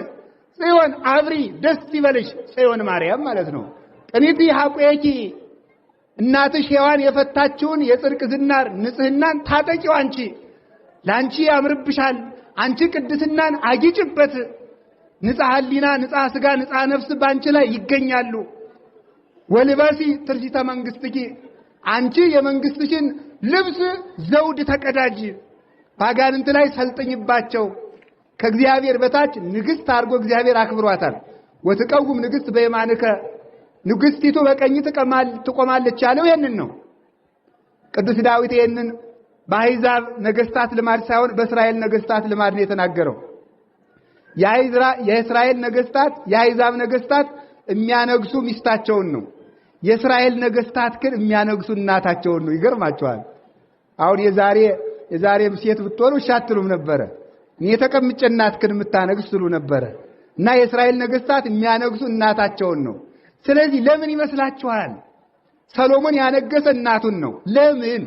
ጽዮን አብሪ፣ ደስ ይበልሽ ጽዮን ማርያም ማለት ነው። ቅኒቲ ሐቁኪ፣ እናትሽ ሔዋን የፈታችውን የጽድቅ ዝናር ንጽህናን ታጠቂው አንቺ፣ ላንቺ ያምርብሻል። አንቺ ቅድስናን አጊጭበት። ንጽሐ ሕሊና፣ ንጽሐ ስጋ፣ ንጽሐ ነፍስ ባንቺ ላይ ይገኛሉ። ወልበሲ ትርሲተ መንግስትኪ፣ አንቺ የመንግስትሽን ልብስ ዘውድ ተቀዳጅ፣ ባጋንንት ላይ ሰልጥኝባቸው። ከእግዚአብሔር በታች ንግስት አድርጎ እግዚአብሔር አክብሯታል። ወትቀውም ንግስት በየማንከ፣ ንግስቲቱ በቀኝ ትቆማለች ያለው ይሄንን ነው። ቅዱስ ዳዊት ይሄንን በአሕዛብ ነገስታት ልማድ ሳይሆን በእስራኤል ነገስታት ልማድ ነው የተናገረው። የእስራኤል ነገስታት፣ የአሕዛብ ነገስታት የሚያነግሱ ሚስታቸውን ነው። የእስራኤል ነገስታት ግን የሚያነግሱ እናታቸውን ነው። ይገርማቸዋል። አሁን የዛሬም ሴት ብትሆኑ እሺ አትሉም ነበረ። እኔ ተቀምጬ እናትክን የምታነግስ ትሉ ነበረ። እና የእስራኤል ነገስታት የሚያነግሱ እናታቸውን ነው። ስለዚህ ለምን ይመስላችኋል? ሰሎሞን ያነገሰ እናቱን ነው። ለምን?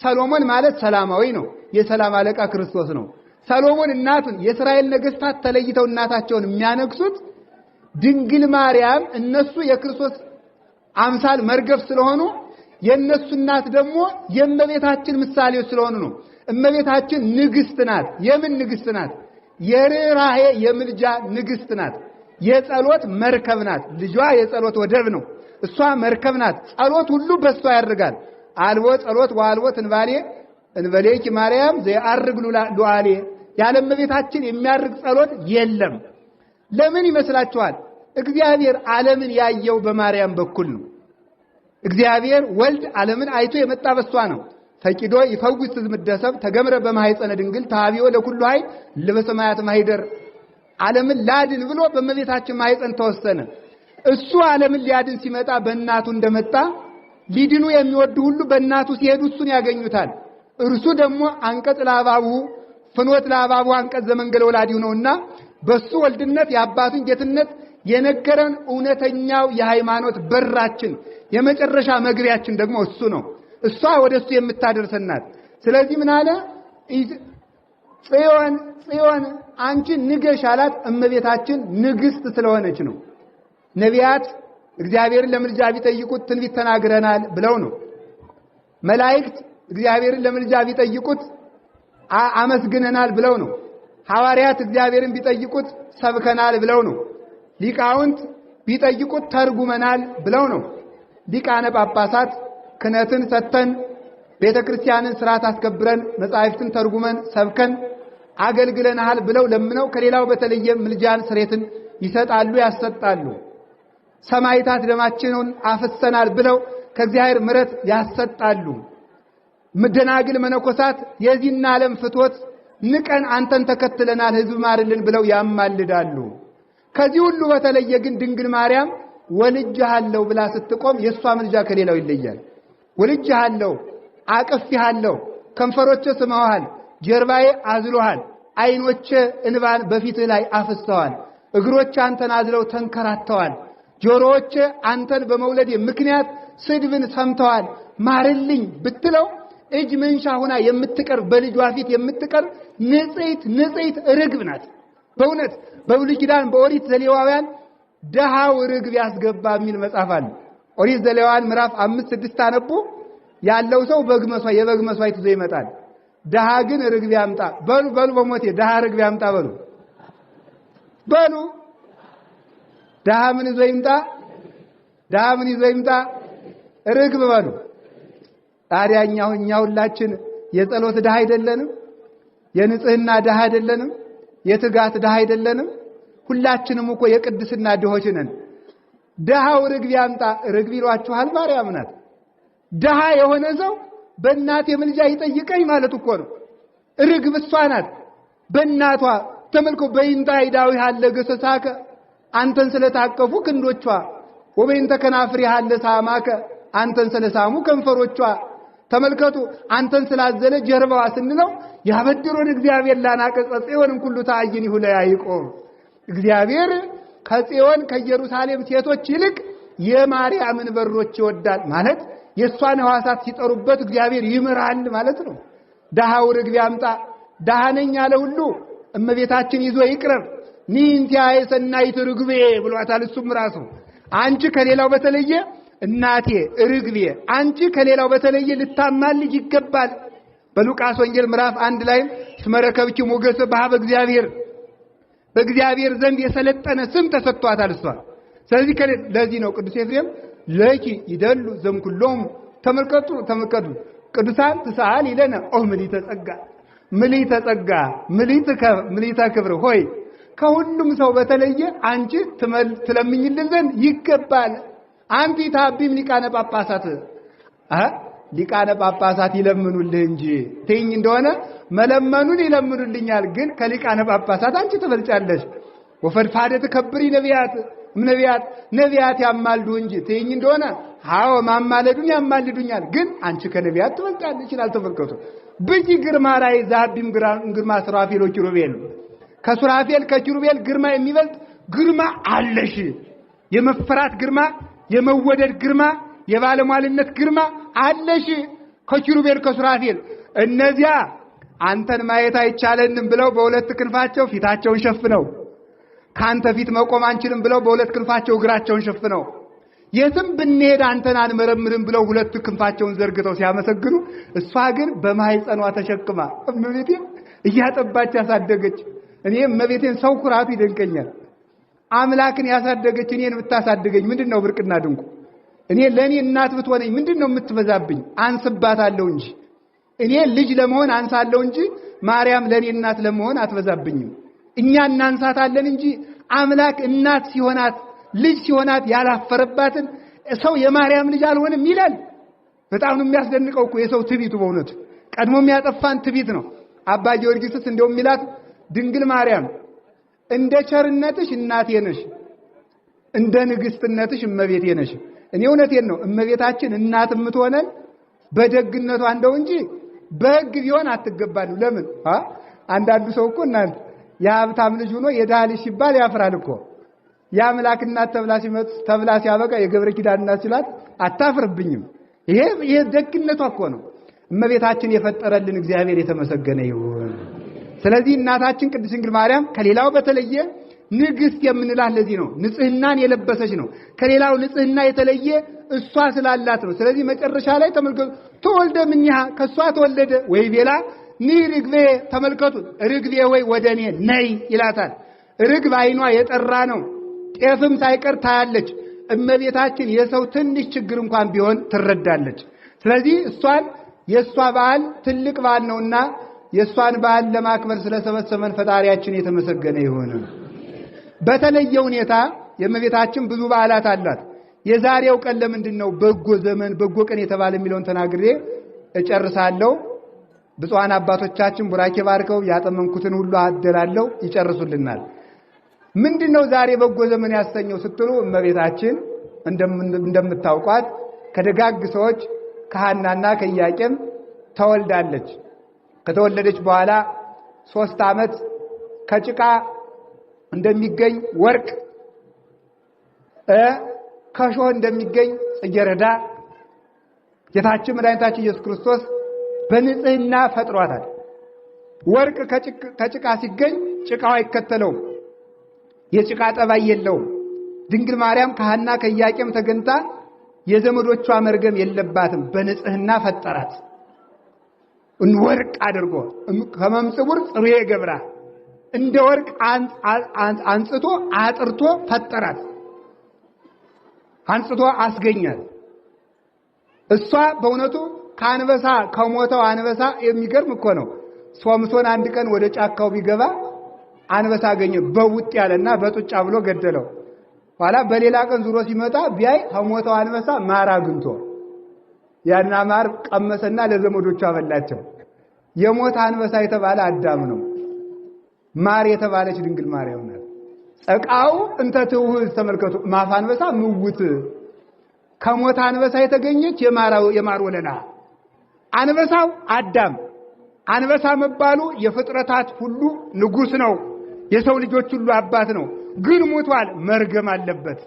ሰሎሞን ማለት ሰላማዊ ነው። የሰላም አለቃ ክርስቶስ ነው። ሰሎሞን እናቱን፣ የእስራኤል ነገስታት ተለይተው እናታቸውን የሚያነግሱት ድንግል ማርያም እነሱ የክርስቶስ አምሳል መርገፍ ስለሆኑ የእነሱ እናት ደግሞ የእመቤታችን ምሳሌዎች ስለሆኑ ነው። እመቤታችን ንግስት ናት። የምን ንግስት ናት? የርኅራኄ የምልጃ ንግስት ናት። የጸሎት መርከብ ናት። ልጇ የጸሎት ወደብ ነው። እሷ መርከብ ናት። ጸሎት ሁሉ በእሷ ያደርጋል። አልቦ ጸሎት ወአልቦ ትንባሌ እንበሌኪ ማርያም ዘያርግ ሉዓሌ፣ ያለ እመቤታችን የሚያርግ ጸሎት የለም። ለምን ይመስላችኋል? እግዚአብሔር ዓለምን ያየው በማርያም በኩል ነው። እግዚአብሔር ወልድ ዓለምን አይቶ የመጣ በሷ ነው። ፈቂዶ ይፈውስ ትዝምደሰብ ተገምረ በማህፀነ ድንግል ተሃቢዮ ለኩሉ ኃይል ለበሰማያት ማይደር፣ ዓለምን ላድን ብሎ በእመቤታችን ማህፀን ተወሰነ። እሱ ዓለምን ሊያድን ሲመጣ በእናቱ እንደመጣ ሊድኑ የሚወዱ ሁሉ በእናቱ ሲሄዱ እሱን ያገኙታል። እርሱ ደግሞ አንቀጽ ለአባቡ ፍኖት ለአባቡ አንቀጽ ዘመንገለ ወላዲሁ ነውና በሱ ወልድነት የአባቱን ጌትነት የነገረን እውነተኛው የሃይማኖት በራችን የመጨረሻ መግቢያችን ደግሞ እሱ ነው። እሷ ወደ እሱ የምታደርሰናት። ስለዚህ ምን አለ? ጽዮን ጽዮን አንቺ ንገሽ አላት። እመቤታችን ንግስት ስለሆነች ነው። ነቢያት እግዚአብሔርን ለምልጃ ቢጠይቁት ትንቢት ተናግረናል ብለው ነው። መላእክት እግዚአብሔርን ለምልጃ ቢጠይቁት አመስግነናል ብለው ነው። ሐዋርያት እግዚአብሔርን ቢጠይቁት ሰብከናል ብለው ነው። ሊቃውንት ቢጠይቁት ተርጉመናል ብለው ነው። ሊቃነ ጳጳሳት ክህነትን ሰጥተን ቤተክርስቲያንን ስርዓት አስከብረን መጻሕፍትን ተርጉመን ሰብከን አገልግለናል ብለው ለምነው ከሌላው በተለየ ምልጃን ስሬትን ይሰጣሉ፣ ያሰጣሉ። ሰማዕታት ደማችንን አፍሰናል ብለው ከእግዚአብሔር ምሕረት ያሰጣሉ። ደናግል መነኮሳት የዚህን ዓለም ፍትወት ንቀን አንተን ተከትለናል ሕዝብ ማርልን ብለው ያማልዳሉ። ከዚህ ሁሉ በተለየ ግን ድንግል ማርያም ወልጄሃለሁ ብላ ስትቆም የእሷ ምልጃ ከሌላው ይለያል። ወልጄሃለሁ፣ አቅፌሃለሁ፣ ከንፈሮቼ ስመውሃል፣ ጀርባዬ አዝሎሃል፣ ዓይኖቼ እንባን በፊትህ ላይ አፍሰዋል፣ እግሮቼ አንተን አዝለው ተንከራተዋል፣ ጆሮዎቼ አንተን በመውለዴ ምክንያት ስድብን ሰምተዋል፣ ማርልኝ ብትለው እጅ መንሻ ሆና የምትቀርብ በልጇ ፊት የምትቀርብ ንጽሕት ንጽሕት ርግብ ናት። በእውነት በብሉይ ኪዳን በኦሪት ዘሌዋውያን ደሃው ርግብ ያስገባ የሚል መጽሐፍ አለ። ኦሪት ዘሌዋውያን ምዕራፍ 5 6 አነቡ። ያለው ሰው በግ መስዋዕት የበግ መስዋዕት ይዞ ይመጣል። ደሃ ግን ርግብ ያምጣ። በሉ በሉ በሞቴ ደሃ ርግብ ያምጣ በሉ በሉ። ደሃ ምን ይዞ ይምጣ? ደሃ ምን ይዞ ይምጣ? ርግብ በሉ። ታዲያ እኛ ሁላችን የጸሎት ድሃ አይደለንም? የንጽህና ድሃ አይደለንም? የትጋት ድሃ አይደለንም? ሁላችንም እኮ የቅድስና ድሆች ነን። ድሃው ርግብ ያምጣ። ርግብ ይሏችኋል፣ ማርያም ናት። ድሃ የሆነ ሰው በእናቴ ምልጃ ይጠይቀኝ ማለት እኮ ነው። ርግብ እሷ ናት። በእናቷ ተመልኮ በይንታ ይዳዊ አለ ገሰሳከ አንተን ስለታቀፉ ክንዶቿ፣ ወበይንተ ከናፍሪ አለ ሳማከ አንተን ስለሳሙ ከንፈሮቿ፣ ተመልከቱ አንተን ስላዘለ ጀርባዋ ስንለው ያበድሮን እግዚአብሔር ላናቀጸ ጽዮንም ኩሉ ታይን ይሁለ ያዕቆብ። እግዚአብሔር ከጽዮን ከኢየሩሳሌም ሴቶች ይልቅ የማርያምን በሮች ይወዳል ማለት የእሷን ሕዋሳት ሲጠሩበት እግዚአብሔር ይምራል ማለት ነው። ድሃው ርግብ ያምጣ። ድሃ ነኝ ያለ ሁሉ እመቤታችን ይዞ ይቅረብ። ኒንቲያየ ሰናይት ርግቤ ብሏታል። እሱም ራሱ አንቺ ከሌላው በተለየ እናቴ ርግቤ፣ አንቺ ከሌላው በተለየ ልታማልጅ ይገባል። በሉቃስ ወንጌል ምዕራፍ 1 ላይ እስመ ረከብኪ ሞገሰ በኀበ እግዚአብሔር፣ በእግዚአብሔር ዘንድ የሰለጠነ ስም ተሰጥቷታል እሷ። ስለዚህ ለዚህ ነው ቅዱስ ኤፍሬም ለኪ ይደሉ ዘምኩሎም። ተመልከቱ ተመልከቱ ቅዱሳን ትሰአል ይለነ ኦ ምልዕተ ጸጋ ምልዕተ ጸጋ ምልዕተ ክብር ሆይ ከሁሉም ሰው በተለየ አንቺ ትለምኝልን ዘንድ ይገባል። አንቲ ታቢም ሊቃነ ጳጳሳት፣ ሊቃነ ጳጳሳት ይለምኑልህ እንጂ ትይኝ እንደሆነ መለመኑን ይለምኑልኛል፣ ግን ከሊቃነ ጳጳሳት አንቺ ትበልጫለሽ። ወፈድፋደ ትከብሪ ነቢያት እምነቢያት፣ ነቢያት ያማልዱ እንጂ ትይኝ እንደሆነ አዎ ማማለዱን ያማልዱኛል፣ ግን አንቺ ከነቢያት ትበልጫለሽ ይላል። ተመልከቱ ብጂ ግርማ ራእይ ዛቢም ግርማ ሱራፌል ወኪሩቤል፣ ከሱራፌል ከኪሩቤል ግርማ የሚበልጥ ግርማ አለሽ። የመፈራት ግርማ፣ የመወደድ ግርማ፣ የባለሟልነት ግርማ አለሽ ከኪሩቤል ከሱራፌል። እነዚያ አንተን ማየት አይቻለንም ብለው በሁለት ክንፋቸው ፊታቸውን ሸፍነው፣ ካንተ ፊት መቆም አንችልም ብለው በሁለት ክንፋቸው እግራቸውን ሸፍነው፣ የትም ብንሄድ አንተን አንመረምርም ብለው ሁለት ክንፋቸውን ዘርግተው ሲያመሰግኑ፣ እሷ ግን በማህፀኗ ተሸክማ እመቤቴን እያጠባች ያሳደገች። እኔ እመቤቴን ሰው ኩራቱ ይደንቀኛል። አምላክን ያሳደገች እኔን ብታሳድገኝ ምንድነው ብርቅና ድንቁ? እኔ ለእኔ እናት ብትሆነኝ ምንድነው የምትበዛብኝ? አንስባታለሁ እንጂ እኔ ልጅ ለመሆን አንሳለሁ እንጂ ማርያም ለእኔ እናት ለመሆን አትበዛብኝም። እኛ እናንሳታለን እንጂ አምላክ እናት ሲሆናት ልጅ ሲሆናት ያላፈረባትን ሰው የማርያም ልጅ አልሆንም ይላል። በጣም ነው የሚያስደንቀው እኮ የሰው ትቢቱ። በእውነቱ ቀድሞ የሚያጠፋን ትቢት ነው። አባ ጊዮርጊስስ እንደው የሚላት ድንግል ማርያም እንደ ቸርነትሽ እናቴ ነሽ፣ እንደ ንግስትነትሽ እመቤቴ ነሽ። እኔ እውነቴን ነው፣ እመቤታችን እናት የምትሆነን በደግነቷ እንደው እንጂ በሕግ ቢሆን አትገባንም። ለምን አንዳንዱ ሰው እኮ እናንተ የሀብታም ልጅ ሆኖ የድሃ ልጅ ሲባል ያፍራል እኮ። የአምላክ እናት ተብላ ሲመጥ ተብላ ሲያበቃ የገብረ ኪዳን እናት ሲላት አታፍርብኝም። ይሄ ደግነቷ እኮ ነው። እመቤታችን የፈጠረልን እግዚአብሔር የተመሰገነ ይሁን። ስለዚህ እናታችን ቅድስት ድንግል ማርያም ከሌላው በተለየ ንግስት የምንላት ለዚህ ነው። ንጽህናን የለበሰች ነው። ከሌላው ንጽህና የተለየ እሷ ስላላት ነው። ስለዚህ መጨረሻ ላይ ተመልከቱ፣ ተወልደ ምንያ ከሷ ተወለደ ወይ ቤላ ኒ ርግቤ፣ ተመልከቱ ርግቤ ወይ ወደ እኔ ነይ ይላታል። ርግብ አይኗ የጠራ ነው፣ ጤፍም ሳይቀር ታያለች። እመቤታችን የሰው ትንሽ ችግር እንኳን ቢሆን ትረዳለች። ስለዚህ እሷን የእሷ በዓል ትልቅ በዓል ነውና የእሷን በዓል ለማክበር ስለሰበሰበን ፈጣሪያችን የተመሰገነ ይሁን። በተለየ ሁኔታ የእመቤታችን ብዙ በዓላት አላት። የዛሬው ቀን ለምንድን ነው በጎ ዘመን በጎ ቀን የተባለ የሚለውን ተናግሬ እጨርሳለሁ። ብፁዓን አባቶቻችን ቡራኬ ባርከው ያጠመንኩትን ሁሉ አደላለሁ ይጨርሱልናል። ምንድነው ዛሬ በጎ ዘመን ያሰኘው ስትሉ እመቤታችን እንደምታውቋት ከደጋግ ሰዎች ከሐናና ከኢያቄም ተወልዳለች። ከተወለደች በኋላ 3 ዓመት ከጭቃ እንደሚገኝ ወርቅ ከሾህ እንደሚገኝ ጽጌረዳ ጌታችን መድኃኒታችን ኢየሱስ ክርስቶስ በንጽህና ፈጥሯታል። ወርቅ ከጭቃ ሲገኝ ጭቃው አይከተለውም፣ የጭቃ ጠባይ የለውም። ድንግል ማርያም ከሐና ከኢያቄም ተገኝታ የዘመዶቿ መርገም የለባትም። በንጽህና ፈጠራት። ወርቅ አድርጎ ከመምጽቡር ጽሩየ ገብራ እንደ ወርቅ አንጽቶ አጥርቶ ፈጠራት። አንጽቶ አስገኛት። እሷ በእውነቱ ከአንበሳ ከሞተው አንበሳ የሚገርም እኮ ነው። ሶምሶን አንድ ቀን ወደ ጫካው ቢገባ አንበሳ አገኘ። በውጥ ያለና በጡጫ ብሎ ገደለው። ኋላ በሌላ ቀን ዙሮ ሲመጣ ቢያይ ከሞተው አንበሳ ማር አግኝቶ ያን ማር ቀመሰና ለዘመዶቹ አበላቸው። የሞተ አንበሳ የተባለ አዳም ነው። ማር የተባለች ድንግል ማርያም ናት። ጸቃው እንተ ትውህዝ ተመልከቱ። ማፍ አንበሳ ምውት ከሞተ አንበሳ የተገኘች የማር ወለላ። አንበሳው አዳም አንበሳ መባሉ የፍጥረታት ሁሉ ንጉሥ ነው። የሰው ልጆች ሁሉ አባት ነው። ግን ሞቷል፣ መርገም አለበት፣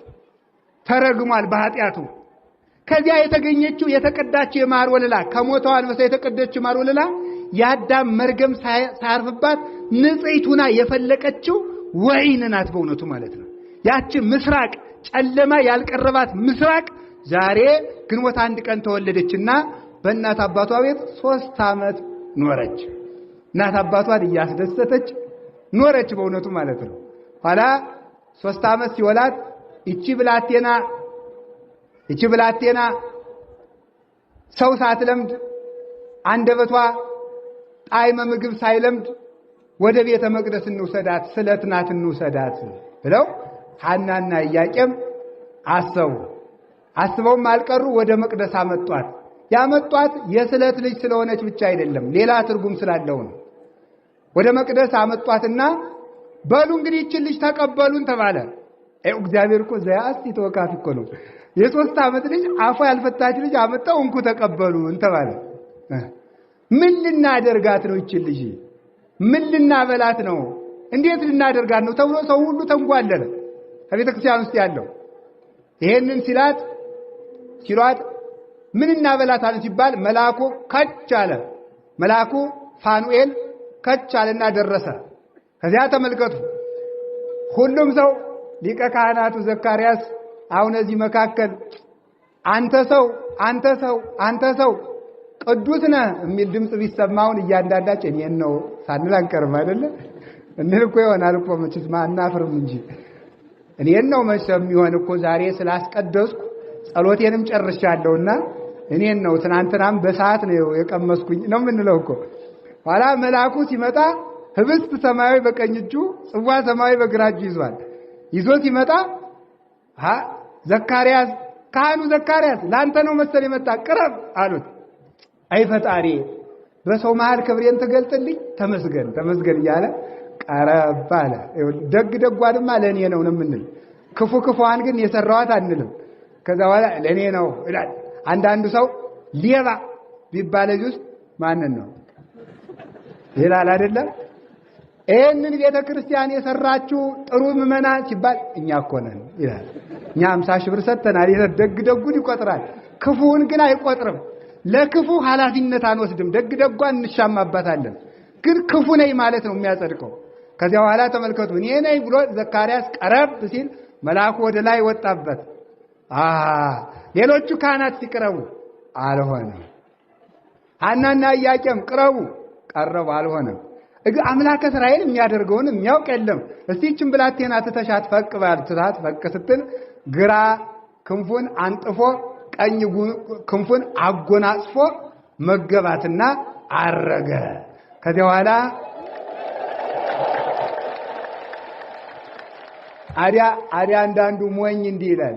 ተረግሟል በኃጢአቱ። ከዚያ የተገኘችው የተቀዳችው የማር ወለላ ከሞተው አንበሳ የተቀዳችው የማር ወለላ የአዳም መርገም ሳያርፍባት ንጽሕት ሆና የፈለቀችው ወይን ናት በእውነቱ ማለት ነው። ያቺ ምስራቅ ጨለማ ያልቀረባት ምስራቅ ዛሬ ግንቦት 1 ቀን ተወለደችና በእናት አባቷ ቤት 3 ዓመት ኖረች። እናት አባቷን እያስደሰተች ኖረች በእውነቱ ማለት ነው። ኋላ 3 ዓመት ሲወላት እቺ ብላቴና ሰው ሳትለምድ አንደበቷ ጣዕመ ምግብ ሳይለምድ ወደ ቤተ መቅደስ እንውሰዳት፣ ስለት ናት እንውሰዳት ብለው ሐናና ኢያቄም አሰቡ። አስበውም አልቀሩ ወደ መቅደስ አመጧት። ያመጧት የስለት ልጅ ስለሆነች ብቻ አይደለም፣ ሌላ ትርጉም ስላለው ነው። ወደ መቅደስ አመጧትና በሉ እንግዲህ ይህችን ልጅ ተቀበሉን ተባለ። እግዚአብሔር እኮ ዘያስቲ ተወካፊ እኮ ነው። የ3 ዓመት ልጅ አፏ ያልፈታች ልጅ አመጣው እንኩ ተቀበሉን ተባለ። ምን ልናደርጋት ነው ይህችን ልጅ? ምን ልናበላት ነው? እንዴት ልናደርጋት ነው ተብሎ ሰው ሁሉ ተንጓለለ ከቤተ ክርስቲያን ውስጥ ያለው። ይሄንን ሲሏት ምን እናበላታለን ሲባል መልአኩ ከች አለ። መልአኩ ፋኑኤል ከች አለና ደረሰ። ከዚያ ተመልከቱ ሁሉም ሰው ሊቀ ካህናቱ ዘካርያስ አሁን እዚህ መካከል አንተ ሰው አንተ ሰው አንተ ሰው ቅዱስ ነህ የሚል ድምጽ ቢሰማውን እያንዳንዳችን እኔን ነው ሳንል አንቀርም አይደለ? እንል እኮ ይሆናል እኮ መቼስ አናፍርም እንጂ እኔን ነው መቼም የሚሆን እኮ ዛሬ ስላስቀደስኩ ጸሎቴንም ጨርሻለሁና እኔን ነው፣ ትናንትናም በሰዓት ነው የቀመስኩኝ ነው የምንለው እኮ። ኋላ መልአኩ ሲመጣ ህብስት ሰማያዊ በቀኝ እጁ ጽዋ ሰማያዊ በግራ እጁ ይዟል። ይዞ ሲመጣ ዘካርያስ ካህኑ ዘካርያስ ላንተ ነው መሰል የመጣ ቅረብ አሉት። አይ ፈጣሪ በሰው መሃል ክብሬን ትገልጥልኝ ተመስገን ተመስገን እያለ ቀረብ አለ። ደግ ደጓንማ ለኔ ነው ነው የምንል፣ ክፉ ክፉዋን ግን የሰራዋት አንልም። ከዛ በኋላ ለኔ ነው ይላል። አንዳንዱ ሰው ሌባ ቢባል እዚህ ውስጥ ማንን ነው ይላል አይደለም? ይሄንን ቤተክርስቲያን የሰራችሁ ጥሩ ምዕመናን ሲባል እኛ እኮ ነን ይላል። እኛ 50 ሺህ ብር ሰጥተናል። ደግ ደጉን ይቆጥራል፣ ክፉውን ግን አይቆጥርም። ለክፉ ኃላፊነት አንወስድም። ደግ ደጓን እንሻማባታለን፣ ግን ክፉ ነኝ ማለት ነው የሚያጸድቀው። ከዚያ በኋላ ተመልከቱ እኔ ነኝ ብሎ ዘካርያስ ቀረብ ሲል መልአኩ ወደ ላይ ወጣበት። ሌሎቹ ካህናት ሲቀረቡ አልሆነም። ሐናና ኢያቄም ቅረቡ ቀረቡ አልሆነም። አምላከ እስራኤል የሚያደርገውን የሚያውቅ የለም። እስቲ ይህችን ብላቴና ትተሻት ፈቅ በል ትታት ፈቅ ስትል ግራ ክንፉን አንጥፎ ቀኝ ክንፉን አጎናጽፎ መገባትና አረገ። ከዚያ በኋላ አዲያ አንዳንዱ ሞኝ እንዲህ ይላል።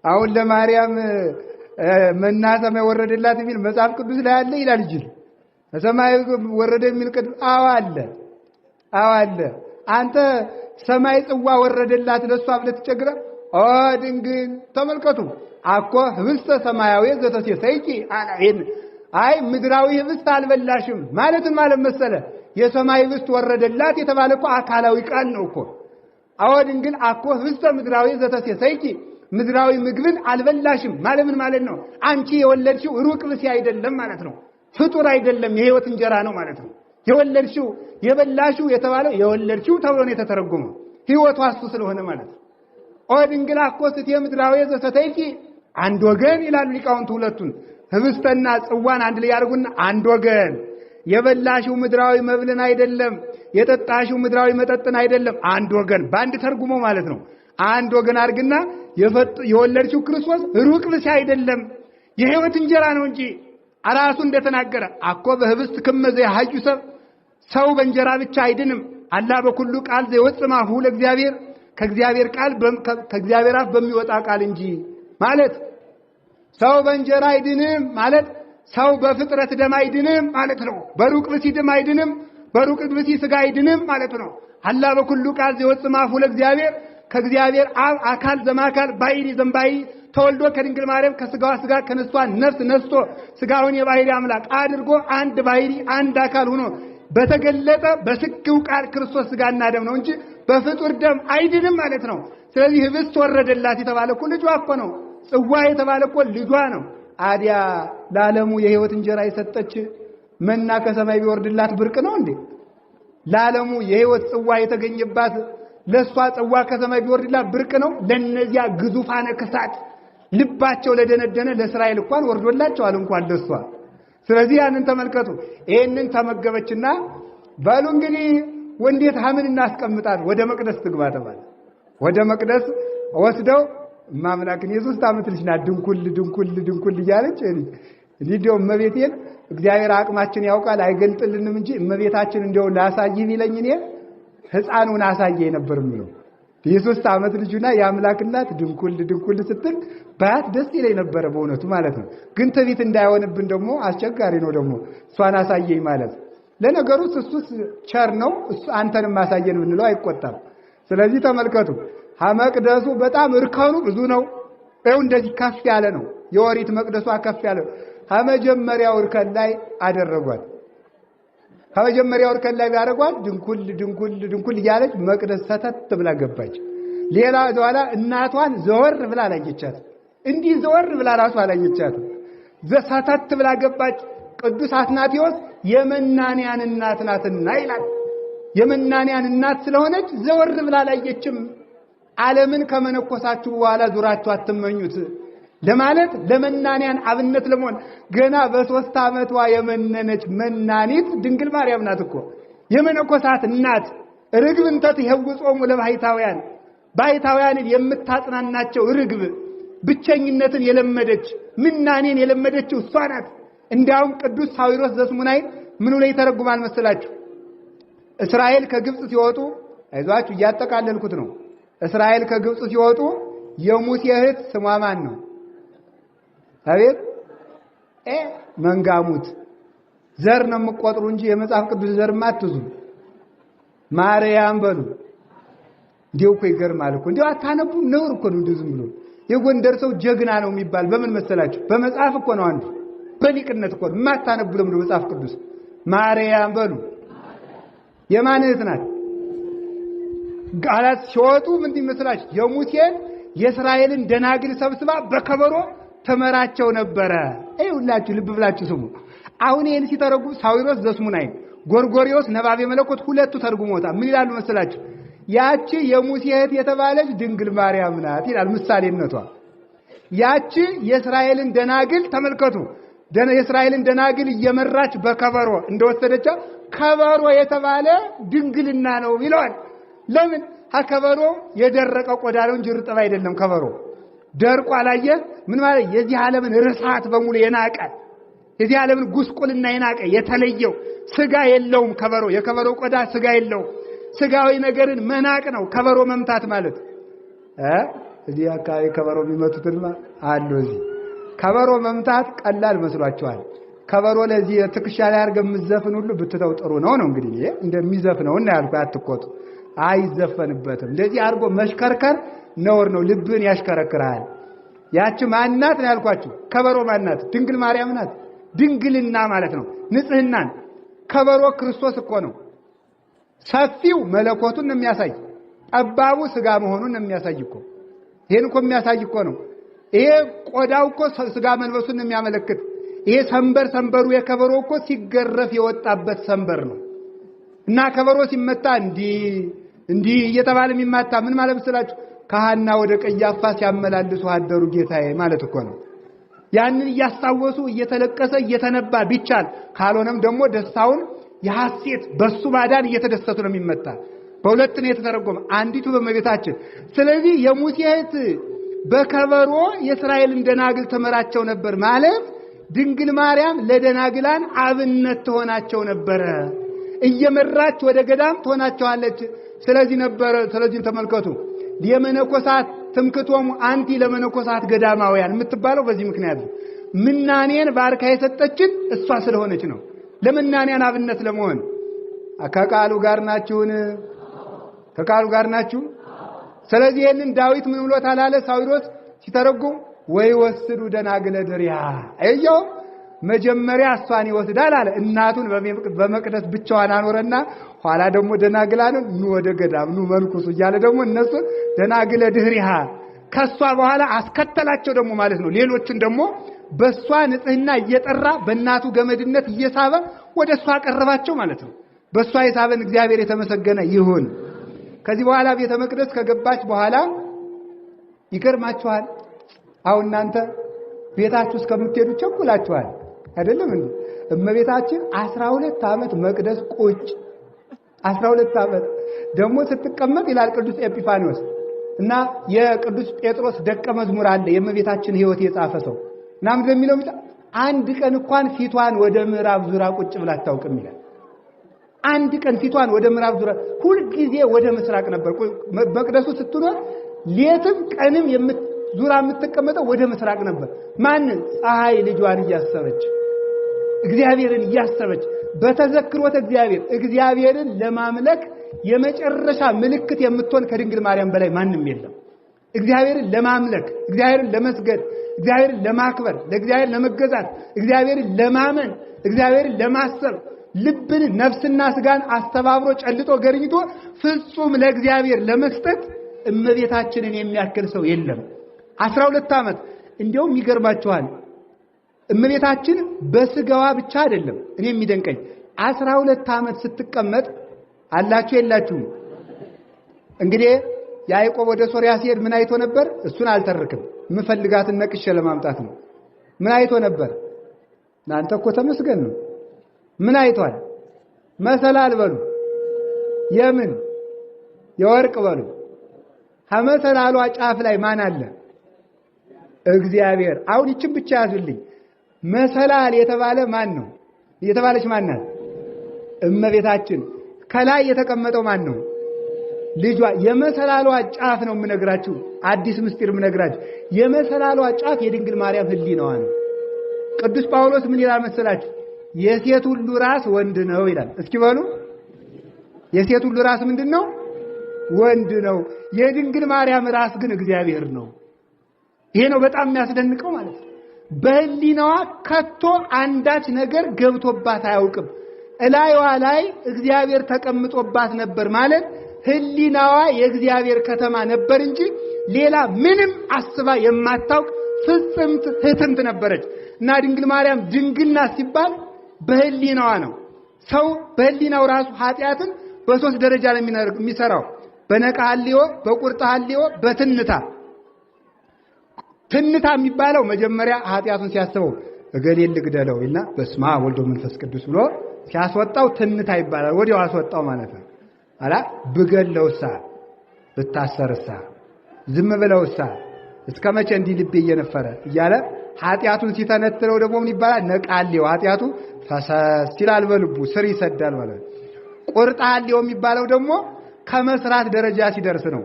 አሁን ለማርያም መና ሰማይ ወረደላት የሚል መጽሐፍ ቅዱስ ላይ አለ ይላል። ይጅል ሰማይ ወረደ የሚል ቅዱስ አዎ አለ፣ አዎ አለ። አንተ ሰማይ ጽዋ ወረደላት ለሷ ብለህ ትቸግረህ? ኦ ድንግል ተመልከቱ አኮ ህብስተ ሰማያዊ ዘተሴሰይኪ አላይን አይ ምድራዊ ህብስት አልበላሽም ማለትን ማለት መሰለ። የሰማይ ህብስት ወረደላት የተባለ እኮ አካላዊ ቃል ነው እኮ። አዎ ድንግል አኮ ህብስተ ምድራዊ ዘተሴሰይኪ ምድራዊ ምግብን አልበላሽም ማለት ምን ማለት ነው? አንቺ የወለድሽው ሩቅ ብእሲ አይደለም ማለት ነው። ፍጡር አይደለም፣ የህይወት እንጀራ ነው ማለት ነው። የወለድሽው የበላሽው የተባለው የወለድሽው ተብሎ ነው የተተረጎመው፣ ህይወቷ እሱ ስለሆነ ማለት ነው። ኦ ድንግል አኮ ስትየ ምድራዊ ዘሰተይኪ አንድ ወገን ይላሉ ሊቃውንቱ። ሁለቱን ህብስተና ጽዋን አንድ ላይ ያደርጉና አንድ ወገን የበላሽው ምድራዊ መብልን አይደለም፣ የጠጣሽው ምድራዊ መጠጥን አይደለም። አንድ ወገን በአንድ ተርጉሞ ማለት ነው። አንድ ወገን አድርግና የወለድሽው ክርስቶስ ሩቅ ብእሲ አይደለም፣ የህይወት እንጀራ ነው እንጂ ራሱ እንደተናገረ አኮ በህብስት ክመ ዘየሐዩ ሰብ፣ ሰው በእንጀራ ብቻ አይድንም። አላ በኩሉ ቃል ዘይወፅእ እምአፉሁ ለእግዚአብሔር፣ ከእግዚአብሔር ቃል ከእግዚአብሔር አፍ በሚወጣ ቃል እንጂ ማለት ሰው በእንጀራ አይድንም ማለት ሰው በፍጥረት ደም አይድንም ማለት ነው። በሩቅ ብእሲ ደም አይድንም፣ በሩቅ ብእሲ ስጋ አይድንም ማለት ነው። አላ በኩሉ ቃል ዘይወፅእ እምአፉሁ ለእግዚአብሔር፣ ከእግዚአብሔር አብ አካል ዘማካል ባሕሪ ዘእምባሕሪ ተወልዶ ከድንግል ማርያም ከስጋዋ ስጋ ከነፍሷ ነፍስ ነስቶ ስጋውን የባሕሪ አምላክ አድርጎ አንድ ባሕሪ አንድ አካል ሆኖ በተገለጠ በስግው ቃል ክርስቶስ ስጋና ደም ነው እንጂ በፍጡር ደም አይድንም ማለት ነው። ስለዚህ ህብስት ወረደላት የተባለ እኮ ልጇ እኮ ነው። ጽዋ የተባለ እኮ ልጇ ነው። አዲያ ለዓለሙ የህይወት እንጀራ የሰጠች መና ከሰማይ ቢወርድላት ብርቅ ነው እንዴ? ለዓለሙ የህይወት ጽዋ የተገኘባት ለሷ ጽዋ ከሰማይ ቢወርድላት ብርቅ ነው? ለነዚያ ግዙፋነ ክሳት ልባቸው ለደነደነ ለእስራኤል እንኳን ወርዶላቸዋል እንኳን ለሷ። ስለዚህ ያንን ተመልከቱ። ይሄንን ተመገበችና በሉ እንግዲህ ወንዴት ሀምን እናስቀምጣት ወደ መቅደስ ትግባ ተባለ። ወደ መቅደስ ወስደው ማምላክን የሶስት ዓመት ልጅ ናት። ድንኩል ድንኩል ድንኩል እያለች እንዲያው እመቤቴን እግዚአብሔር አቅማችን ያውቃል አይገልጥልንም እንጂ እመቤታችን እንዲያው ላሳይህ ቢለኝ እኔ ሕፃኑን አሳየኝ ነበር የምለው። የሶስት ዓመት ልጁና የአምላክ እናት ድንኩል ድንኩል ስትል ባያት ደስ ይለኝ ነበረ በእውነቱ ማለት ነው። ግን ትዕቢት እንዳይሆንብን ደግሞ አስቸጋሪ ነው ደግሞ እሷን አሳየኝ ማለት። ለነገሩ እሱስ ቸር ነው፣ እሱ አንተንም አሳየን ብንለው አይቆጣም። ስለዚህ ተመልከቱ፣ መቅደሱ በጣም እርከኑ ብዙ ነው። ይኸው እንደዚህ ከፍ ያለ ነው። የኦሪት መቅደሷ ከፍ ያለ ነው። ከመጀመሪያው እርከን ላይ አደረጓት። ከመጀመሪያው እርከን ላይ ቢያደርጓት ድንኩል ድንኩል ድንኩል እያለች መቅደስ ሰተት ብላ ገባች። ሌላ በኋላ እናቷን ዘወር ብላ አላየቻት። እንዲህ ዘወር ብላ ራሱ አላየቻትም። ሰተት ብላ ገባች። ቅዱስ አትናቴዎስ የመናንያን እናት ናትና ይላል። የመናንያን እናት ስለሆነች ዘወር ብላ አላየችም። ዓለምን ከመነኮሳችሁ በኋላ ዙራችሁ አትመኙት ለማለት ለመናንያን አብነት ለመሆን ገና በ3 ዓመቷ የመነነች መናኒት ድንግል ማርያም ናት እኮ። የመነኮሳት እናት ርግብ እንተ ትሄውጾሙ ለባሕታውያን፣ ባሕታውያንን የምታጽናናቸው ርግብ፣ ብቸኝነትን የለመደች ምናኔን የለመደችው እሷ ናት። እንዲያውም ቅዱስ ሳዊሮስ ዘስሙናይ ምኑ ላይ ይተረጉማል መሰላችሁ? እስራኤል ከግብጽ ሲወጡ፣ አይዟችሁ እያጠቃለልኩት ነው። እስራኤል ከግብጽ ሲወጡ የሙሴ እህት ስሟ ማን ነው? አቤት መንጋሙት ዘር ነው የምቆጥሩ እንጂ የመጽሐፍ ቅዱስ ዘር አትዙ። ማርያም በሉ። እንዲው እኮ ይገርማል እኮ እንዲው አታነቡም? ነውር እኮ ነው። እንዲው ዝም ብሎ የጎንደር ሰው ጀግና ነው የሚባል በምን መሰላችሁ? በመጽሐፍ እኮ ነው አንዱ በሊቅነት እኮ ነው። የማታነቡ ለምንድን ነው መጽሐፍ ቅዱስ? ማርያም በሉ። የማን እህት ናት? ቃላት ሲወጡ ምን ይመስላችሁ? የሙሴን የእስራኤልን ደናግል ሰብስባ በከበሮ ተመራቸው ነበረ። ይኸውላችሁ ልብ ብላችሁ ስሙ። አሁን ይሄን ሲተረጉም ሳዊሮስ ዘስሙናይ፣ ጎርጎሪዮስ ነባቤ መለኮት ሁለቱ ተርጉሞታል። ምን ይላሉ መሰላችሁ? ያቺ የሙሴ እህት የተባለች ድንግል ማርያም ናት ይላል ምሳሌነቷ። ያቺ የእስራኤልን ደናግል ተመልከቱ፣ የእስራኤልን ደናግል እየመራች በከበሮ እንደወሰደቻ ከበሮ የተባለ ድንግልና ነው ይለዋል። ለምን? ከበሮ የደረቀ ቆዳ ነው እንጂ ርጥብ አይደለም። ከበሮ ደርቆ አላየ ምን ማለት የዚህ ዓለምን ርሳት በሙሉ የናቀ የዚህ ዓለምን ጉስቁልና የናቀ የተለየው ስጋ የለውም። ከበሮ የከበሮ ቆዳ ስጋ የለውም። ስጋዊ ነገርን መናቅ ነው ከበሮ መምታት ማለት። እዚህ አካባቢ ከበሮ የሚመቱትማ አሉ። እዚህ ከበሮ መምታት ቀላል መስሏቸዋል። ከበሮ ለዚህ ትከሻ ላይ አድርገህ የምትዘፍን ሁሉ ብትተው ጥሩ ነው ነው እንግዲህ ይሄ እንደሚዘፍነው እና ያልኩህ አትቆጡ። አይዘፈንበትም። እንደዚህ አድርጎ መሽከርከር ነውር ነው፣ ልብን ያሽከረክራል። ያቺ ማናት ነው ያልኳችሁ? ከበሮ ማናት? ድንግል ማርያም ናት። ድንግልና ማለት ነው ንጽህናን። ከበሮ ክርስቶስ እኮ ነው። ሰፊው መለኮቱን ነው የሚያሳይ፣ ጠባቡ ስጋ መሆኑን ነው የሚያሳይ እኮ። ይሄን እኮ የሚያሳይ እኮ ነው። ይሄ ቆዳው እኮ ስጋ መልበሱን ነው የሚያመለክት። ይሄ ሰንበር ሰንበሩ የከበሮ እኮ ሲገረፍ የወጣበት ሰንበር ነው። እና ከበሮ ሲመታ እንዲህ እንዲህ እየተባለ የሚማታ ምን ማለት መሰላችሁ? ከሐና ወደ ቀያፋ ሲያመላልሱ አደሩ ጌታዬ ማለት እኮ ነው። ያንን እያስታወሱ እየተለቀሰ እየተነባ ቢቻል፣ ካልሆነም ደግሞ ደስታውን የሐሴት በሱ ማዳን እየተደሰቱ ነው የሚመታ። በሁለት ነው የተተረጎመ፣ አንዲቱ በእመቤታችን። ስለዚህ የሙሴ እህት በከበሮ የእስራኤልን ደናግል ትመራቸው ነበር ማለት ድንግል ማርያም ለደናግላን አብነት ትሆናቸው ነበረ። እየመራች ወደ ገዳም ትሆናቸዋለች። ስለዚህ ነበረ። ስለዚህ ተመልከቱ፣ የመነኮሳት ትምክቶሙ አንቲ ለመነኮሳት ገዳማውያን የምትባለው በዚህ ምክንያት ነው። ምናኔን ባርካ የሰጠችን እሷ ስለሆነች ነው። ለምናኔያን አብነት ለመሆን። ከቃሉ ጋር ናችሁን? ከቃሉ ጋር ናችሁ? ስለዚህ ይህንን ዳዊት ምን ብሎታል አለ ሳዊሮስ ሲተረጉም፣ ወይ ወስዱ ደናግለ ድሪያ አየው፣ መጀመሪያ እሷን ይወስዳል አለ። እናቱን በመቅደስ ብቻዋን አኖረና ኋላ ደግሞ ደናግላንን ኑ ወደ ገዳም ኑ መንኩሱ እያለ ደግሞ እነሱን ደናግለ ድህሪሃ ከሷ በኋላ አስከተላቸው ደግሞ ማለት ነው። ሌሎችን ደግሞ በሷ ንጽህና እየጠራ በእናቱ ገመድነት እየሳበ ወደ እሷ አቀረባቸው ማለት ነው። በሷ የሳበን እግዚአብሔር የተመሰገነ ይሁን። ከዚህ በኋላ ቤተ መቅደስ ከገባች በኋላ ይገርማችኋል። አሁን እናንተ ቤታችሁ እስከምትሄዱ ቸኩላችኋል አይደለም እንዴ? እመቤታችን 12 ዓመት መቅደስ ቁጭ፣ 12 ዓመት ደግሞ ስትቀመጥ ይላል ቅዱስ ኤጲፋኒዎስ፣ እና የቅዱስ ጴጥሮስ ደቀ መዝሙር አለ የእመቤታችን ሕይወት የጻፈ ሰው፣ እና ምንድን ነው የሚለው? አንድ ቀን እንኳን ፊቷን ወደ ምዕራብ ዙራ ቁጭ ብላ አታውቅም ይላል። አንድ ቀን ፊቷን ወደ ምዕራብ ዙራ፣ ሁልጊዜ ወደ ምስራቅ ነበር። መቅደሱ ስትኖር ሌትም ቀንም ዙራ የምትቀመጠው ወደ ምስራቅ ነበር። ማንን? ፀሐይ ልጇን እያሰበች፣ እግዚአብሔርን እያሰበች፣ በተዘክሮተ እግዚአብሔር እግዚአብሔርን ለማምለክ የመጨረሻ ምልክት የምትሆን ከድንግል ማርያም በላይ ማንም የለም። እግዚአብሔርን ለማምለክ፣ እግዚአብሔርን ለመስገድ፣ እግዚአብሔርን ለማክበር፣ ለእግዚአብሔር ለመገዛት፣ እግዚአብሔርን ለማመን፣ እግዚአብሔርን ለማሰብ፣ ልብን ነፍስና ስጋን አስተባብሮ ጨልጦ ገርኝቶ ፍጹም ለእግዚአብሔር ለመስጠት እመቤታችንን የሚያክል ሰው የለም። 12 ዓመት እንዲያውም ይገርማችኋል። እመቤታችን በስጋዋ ብቻ አይደለም እኔ የሚደንቀኝ፣ 12 ዓመት ስትቀመጥ አላችሁ የላችሁም? እንግዲህ ያዕቆብ ወደ ሶርያ ሲሄድ ምን አይቶ ነበር? እሱን አልተርክም። የምፈልጋትን ነቅሼ ለማምጣት ነው። ምን አይቶ ነበር? እናንተ እኮ ተመስገን ነው። ምን አይቷል? መሰላል በሉ። የምን የወርቅ በሉ። ከመሰላሏ ጫፍ ላይ ማን አለ? እግዚአብሔር። አሁን ይችን ብቻ ያዙልኝ። መሰላል የተባለ ማን ነው? የተባለች ማን ናት? እመቤታችን። ከላይ የተቀመጠው ማን ነው? ልጇ። የመሰላሏ ጫፍ ነው የምነግራችሁ፣ አዲስ ምስጢር የምነግራችሁ። የመሰላሏ ጫፍ የድንግል ማርያም ሕሊናዋ ነው። ቅዱስ ጳውሎስ ምን ይላል መሰላችሁ? የሴት ሁሉ ራስ ወንድ ነው ይላል። እስኪ በሉ፣ የሴት ሁሉ ራስ ምንድን ነው? ወንድ ነው። የድንግል ማርያም ራስ ግን እግዚአብሔር ነው። ይሄ ነው በጣም የሚያስደንቀው ማለት ነው። በሕሊናዋ ከቶ አንዳች ነገር ገብቶባት አያውቅም። እላይዋ ላይ እግዚአብሔር ተቀምጦባት ነበር ማለት ሕሊናዋ የእግዚአብሔር ከተማ ነበር እንጂ ሌላ ምንም አስባ የማታውቅ ፍጽምት ህትምት ነበረች። እና ድንግል ማርያም ድንግልና ሲባል በሕሊናዋ ነው። ሰው በሕሊናው ራሱ ኃጢአትን በሶስት ደረጃ ነው የሚሰራው። በነቃ ሐልዮ፣ በቁርጥ ሐልዮ፣ በትንታ። ትንታ የሚባለው መጀመሪያ ኃጢአቱን ሲያስበው እገሌን ልግደለው ይልና በስመ አብ ወልድ ወመንፈስ ቅዱስ ብሎ ሲያስወጣው ትንታ ይባላል። ወዲያው አስወጣው ማለት ነው። አላ ብገለውሳ፣ ብታሰርሳ፣ ዝም ብለውሳ፣ እስከ መቼ እንዲህ ልቤ እየነፈረ እያለ ኃጢአቱን ሲተነትለው ደግሞ ምን ይባላል? ነቃሌው። ኃጢአቱ ፈሰስ ይላል በልቡ ስር ይሰዳል ማለት ነው። ቁርጥ ሐልዮ የሚባለው ደግሞ ከመስራት ደረጃ ሲደርስ ነው።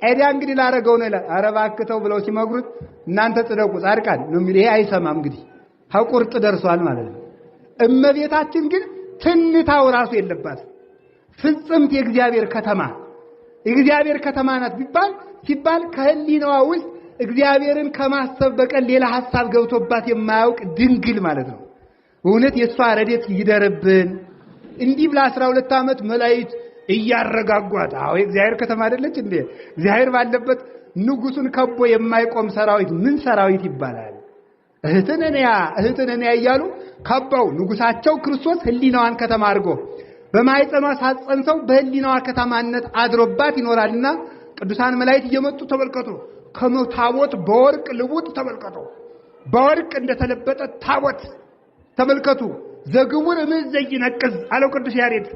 ኤዲያ እንግዲህ ላረገው ነው ይላል። ኧረ እባክህ ተው ብለው ሲመክሩት እናንተ ጽደቁ ጻድቃን ነው የሚል። ይሄ አይሰማም፣ እንግዲህ ከቁርጥ ደርሷል ማለት ነው። እመቤታችን ግን ትንታው ራሱ የለባት፣ ፍጽምት የእግዚአብሔር ከተማ፣ የእግዚአብሔር ከተማ ናት ቢባል ሲባል ከህሊናዋ ውስጥ እግዚአብሔርን ከማሰብ በቀር ሌላ ሐሳብ ገብቶባት የማያውቅ ድንግል ማለት ነው። እውነት የእሷ ረድኤት ይደርብን። እንዲህ ብላ 12 ዓመት መላእክት እያረጋጓት፣ አዎ የእግዚአብሔር ከተማ አይደለች እንዴ? እግዚአብሔር ባለበት ንጉሱን ከቦ የማይቆም ሰራዊት ምን ሰራዊት ይባላል? እህትነንያ እህትነንያ እያሉ ከበው ንጉሳቸው ክርስቶስ ህሊናዋን ከተማ አድርጎ በማይጸኗ ሳትጸንሰው በህሊናዋ ከተማነት አድሮባት ይኖራልና ቅዱሳን መላእክት እየመጡ ተመልከቱ። ከታቦት በወርቅ ልቡጥ ተመልከቱ። በወርቅ እንደተለበጠ ታቦት ተመልከቱ። ዘግቡር እምዝ ዘይነቅዝ አለው ቅዱስ ያሬድ።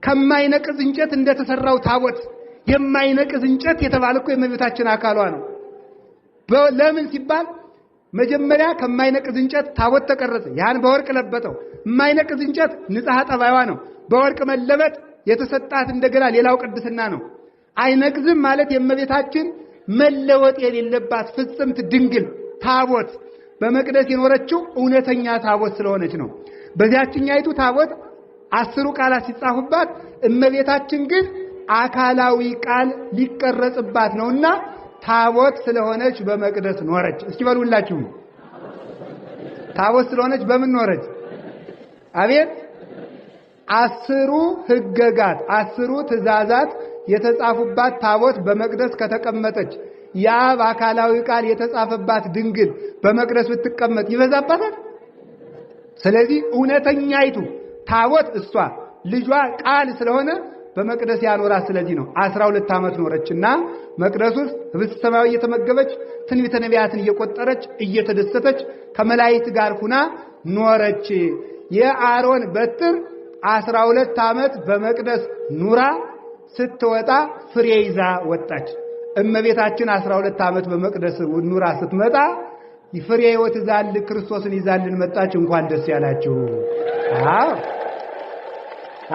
ከማይነቅዝ እንጨት እንደተሰራው ታቦት። የማይነቅዝ እንጨት የተባለ እኮ የእመቤታችን አካሏ ነው። ለምን ሲባል መጀመሪያ ከማይነቅዝ እንጨት ታቦት ተቀረጸ። ያን በወርቅ ለበጠው። የማይነቅዝ እንጨት ንጽሐ ጠባይዋ ነው። በወርቅ መለበጥ የተሰጣት እንደገና ሌላው ቅድስና ነው። አይነቅዝም ማለት የእመቤታችን መለወጥ የሌለባት ፍጽምት ድንግል ታቦት በመቅደስ የኖረችው እውነተኛ ታቦት ስለሆነች ነው። በዚያችኛይቱ ታቦት 10 ቃላት ሲጻፉባት እመቤታችን ግን አካላዊ ቃል ሊቀረጽባት ነውና ታቦት ስለሆነች በመቅደስ ኖረች። እስኪ በሉላችሁ ታቦት ስለሆነች በምን ኖረች? አቤት 10 ሕገጋት 10 ትእዛዛት የተጻፉባት ታቦት በመቅደስ ከተቀመጠች ያ በአካላዊ ቃል የተጻፈባት ድንግል በመቅደስ ብትቀመጥ ይበዛባታል? ስለዚህ እውነተኛይቱ ታቦት እሷ ልጇ ቃል ስለሆነ በመቅደስ ያኖራት። ስለዚህ ነው 12 ዓመት ኖረችና መቅደስ ውስጥ ህብስተ ሰማያዊ እየተመገበች ትንቢተ ነቢያትን እየቆጠረች እየተደሰተች ከመላእክት ጋር ሁና ኖረች። የአሮን በትር 12 ዓመት በመቅደስ ኑራ ስትወጣ ፍሬ ይዛ ወጣች። እመቤታችን 12 ዓመት በመቅደስ ኑራ ስትመጣ ፍሬ ሕይወት ይዛል ክርስቶስን ይዛልን መጣች። እንኳን ደስ ያላችሁ። አዎ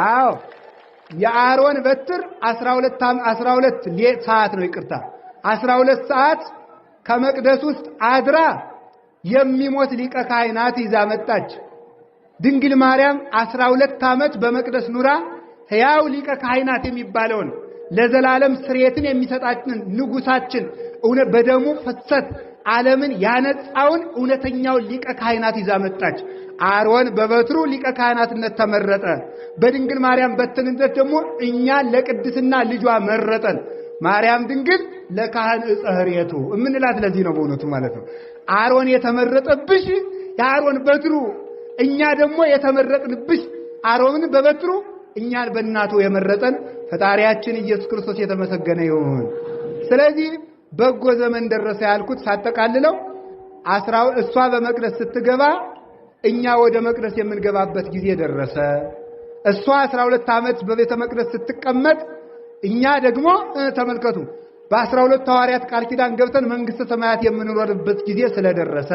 አዎ የአሮን በትር 12 ሰዓት ነው፣ ይቅርታ 12 ሰዓት ከመቅደስ ውስጥ አድራ የሚሞት ሊቀ ካህናት ይዛ መጣች። ድንግል ማርያም 12 ዓመት በመቅደስ ኑራ ሕያው ሊቀ ካህናት የሚባለውን ለዘላለም ስርየትን የሚሰጣችን ንጉሳችን እውነት በደሙ ፍሰት ዓለምን ያነጻውን እውነተኛውን ሊቀ ካህናት ይዛ መጣች። አሮን በበትሩ ሊቀ ካህናትነት ተመረጠ። በድንግል ማርያም በትንነት ደግሞ እኛ ለቅድስና ልጇ መረጠን። ማርያም ድንግል ለካህን ዕፀ ሕርየቱ እምንላት ለዚህ ነው በእውነቱ ማለት ነው። አሮን የተመረጠብሽ የአሮን በትሩ፣ እኛ ደግሞ የተመረጥንብሽ አሮንን በበትሩ እኛን በእናቱ የመረጠን ፈጣሪያችን ኢየሱስ ክርስቶስ የተመሰገነ ይሁን። ስለዚህ በጎ ዘመን ደረሰ ያልኩት ሳጠቃልለው እሷ በመቅደስ ስትገባ እኛ ወደ መቅደስ የምንገባበት ጊዜ ደረሰ። እሷ 12 ዓመት በቤተ መቅደስ ስትቀመጥ እኛ ደግሞ ተመልከቱ በ12 ሐዋርያት ቃል ኪዳን ገብተን መንግሥተ ሰማያት የምንኖርበት ጊዜ ስለደረሰ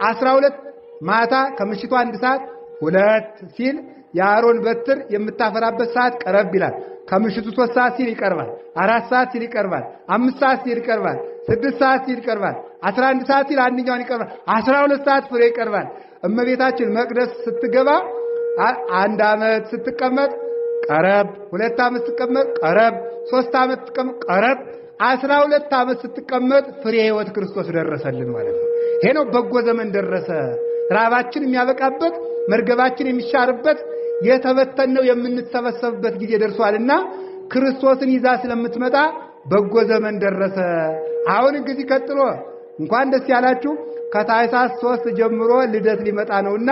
12 ማታ ከምሽቱ 1 ሰዓት 2 ሲል የአሮን በትር የምታፈራበት ሰዓት ቀረብ ይላል። ከምሽቱ 3 ሰዓት ሲል ይቀርባል። 4 ሰዓት ሲል ይቀርባል። 5 ሰዓት ሲል ይቀርባል። 6 ሰዓት ሲል ይቀርባል። 11 ሰዓት ሲል አንደኛውን ይቀርባል። 12 ሰዓት ፍሬ ይቀርባል። እመቤታችን መቅደስ ስትገባ 1 ዓመት ስትቀመጥ ቀረብ፣ 2 ዓመት ስትቀመጥ ቀረብ፣ 3 ዓመት ስትቀመጥ ቀረብ፣ 12 ዓመት ስትቀመጥ ፍሬ ሕይወት ክርስቶስ ደረሰልን ማለት ነው። ይሄ ነው በጎ ዘመን ደረሰ። ራባችን የሚያበቃበት፣ መርገባችን የሚሻርበት፣ የተበተነው የምንሰበሰብበት ጊዜ ደርሷልና ክርስቶስን ይዛ ስለምትመጣ በጎ ዘመን ደረሰ። አሁን እንግዲህ ቀጥሎ እንኳን ደስ ያላችሁ ከታኅሳስ 3 ጀምሮ ልደት ሊመጣ ነውና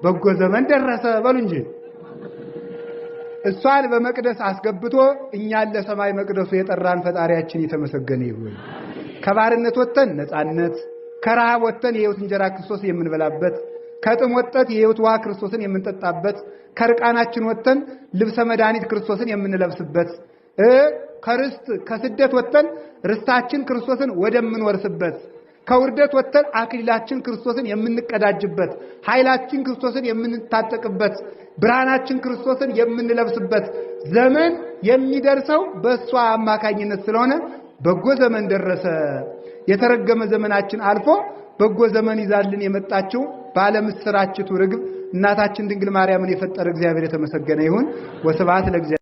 በጎ ዘመን ደረሰ በሉ እንጂ። እሷን በመቅደስ አስገብቶ እኛን ለሰማይ መቅደሱ የጠራን ፈጣሪያችን የተመሰገነ ይሁን። ከባርነት ወጥተን ነፃነት፣ ከረሃብ ወጥተን የሕይወት እንጀራ ክርስቶስ የምንበላበት፣ ከጥም ወጥተን የሕይወት ውሃ ክርስቶስን የምንጠጣበት፣ ከርቃናችን ወጥተን ልብሰ መድኃኒት ክርስቶስን የምንለብስበት፣ ከርስት ከስደት ወጥተን ርስታችን ክርስቶስን ወደምንወርስበት፣ ከውርደት ወጥተን አክሊላችን ክርስቶስን የምንቀዳጅበት፣ ኃይላችን ክርስቶስን የምንታጠቅበት፣ ብርሃናችን ክርስቶስን የምንለብስበት ዘመን የሚደርሰው በእሷ አማካኝነት ስለሆነ በጎ ዘመን ደረሰ። የተረገመ ዘመናችን አልፎ በጎ ዘመን ይዛልን የመጣችው ባለምስራችቱ ርግብ እናታችን ድንግል ማርያምን የፈጠረ እግዚአብሔር የተመሰገነ ይሁን። ወስብሐት ለእግዚአብሔር።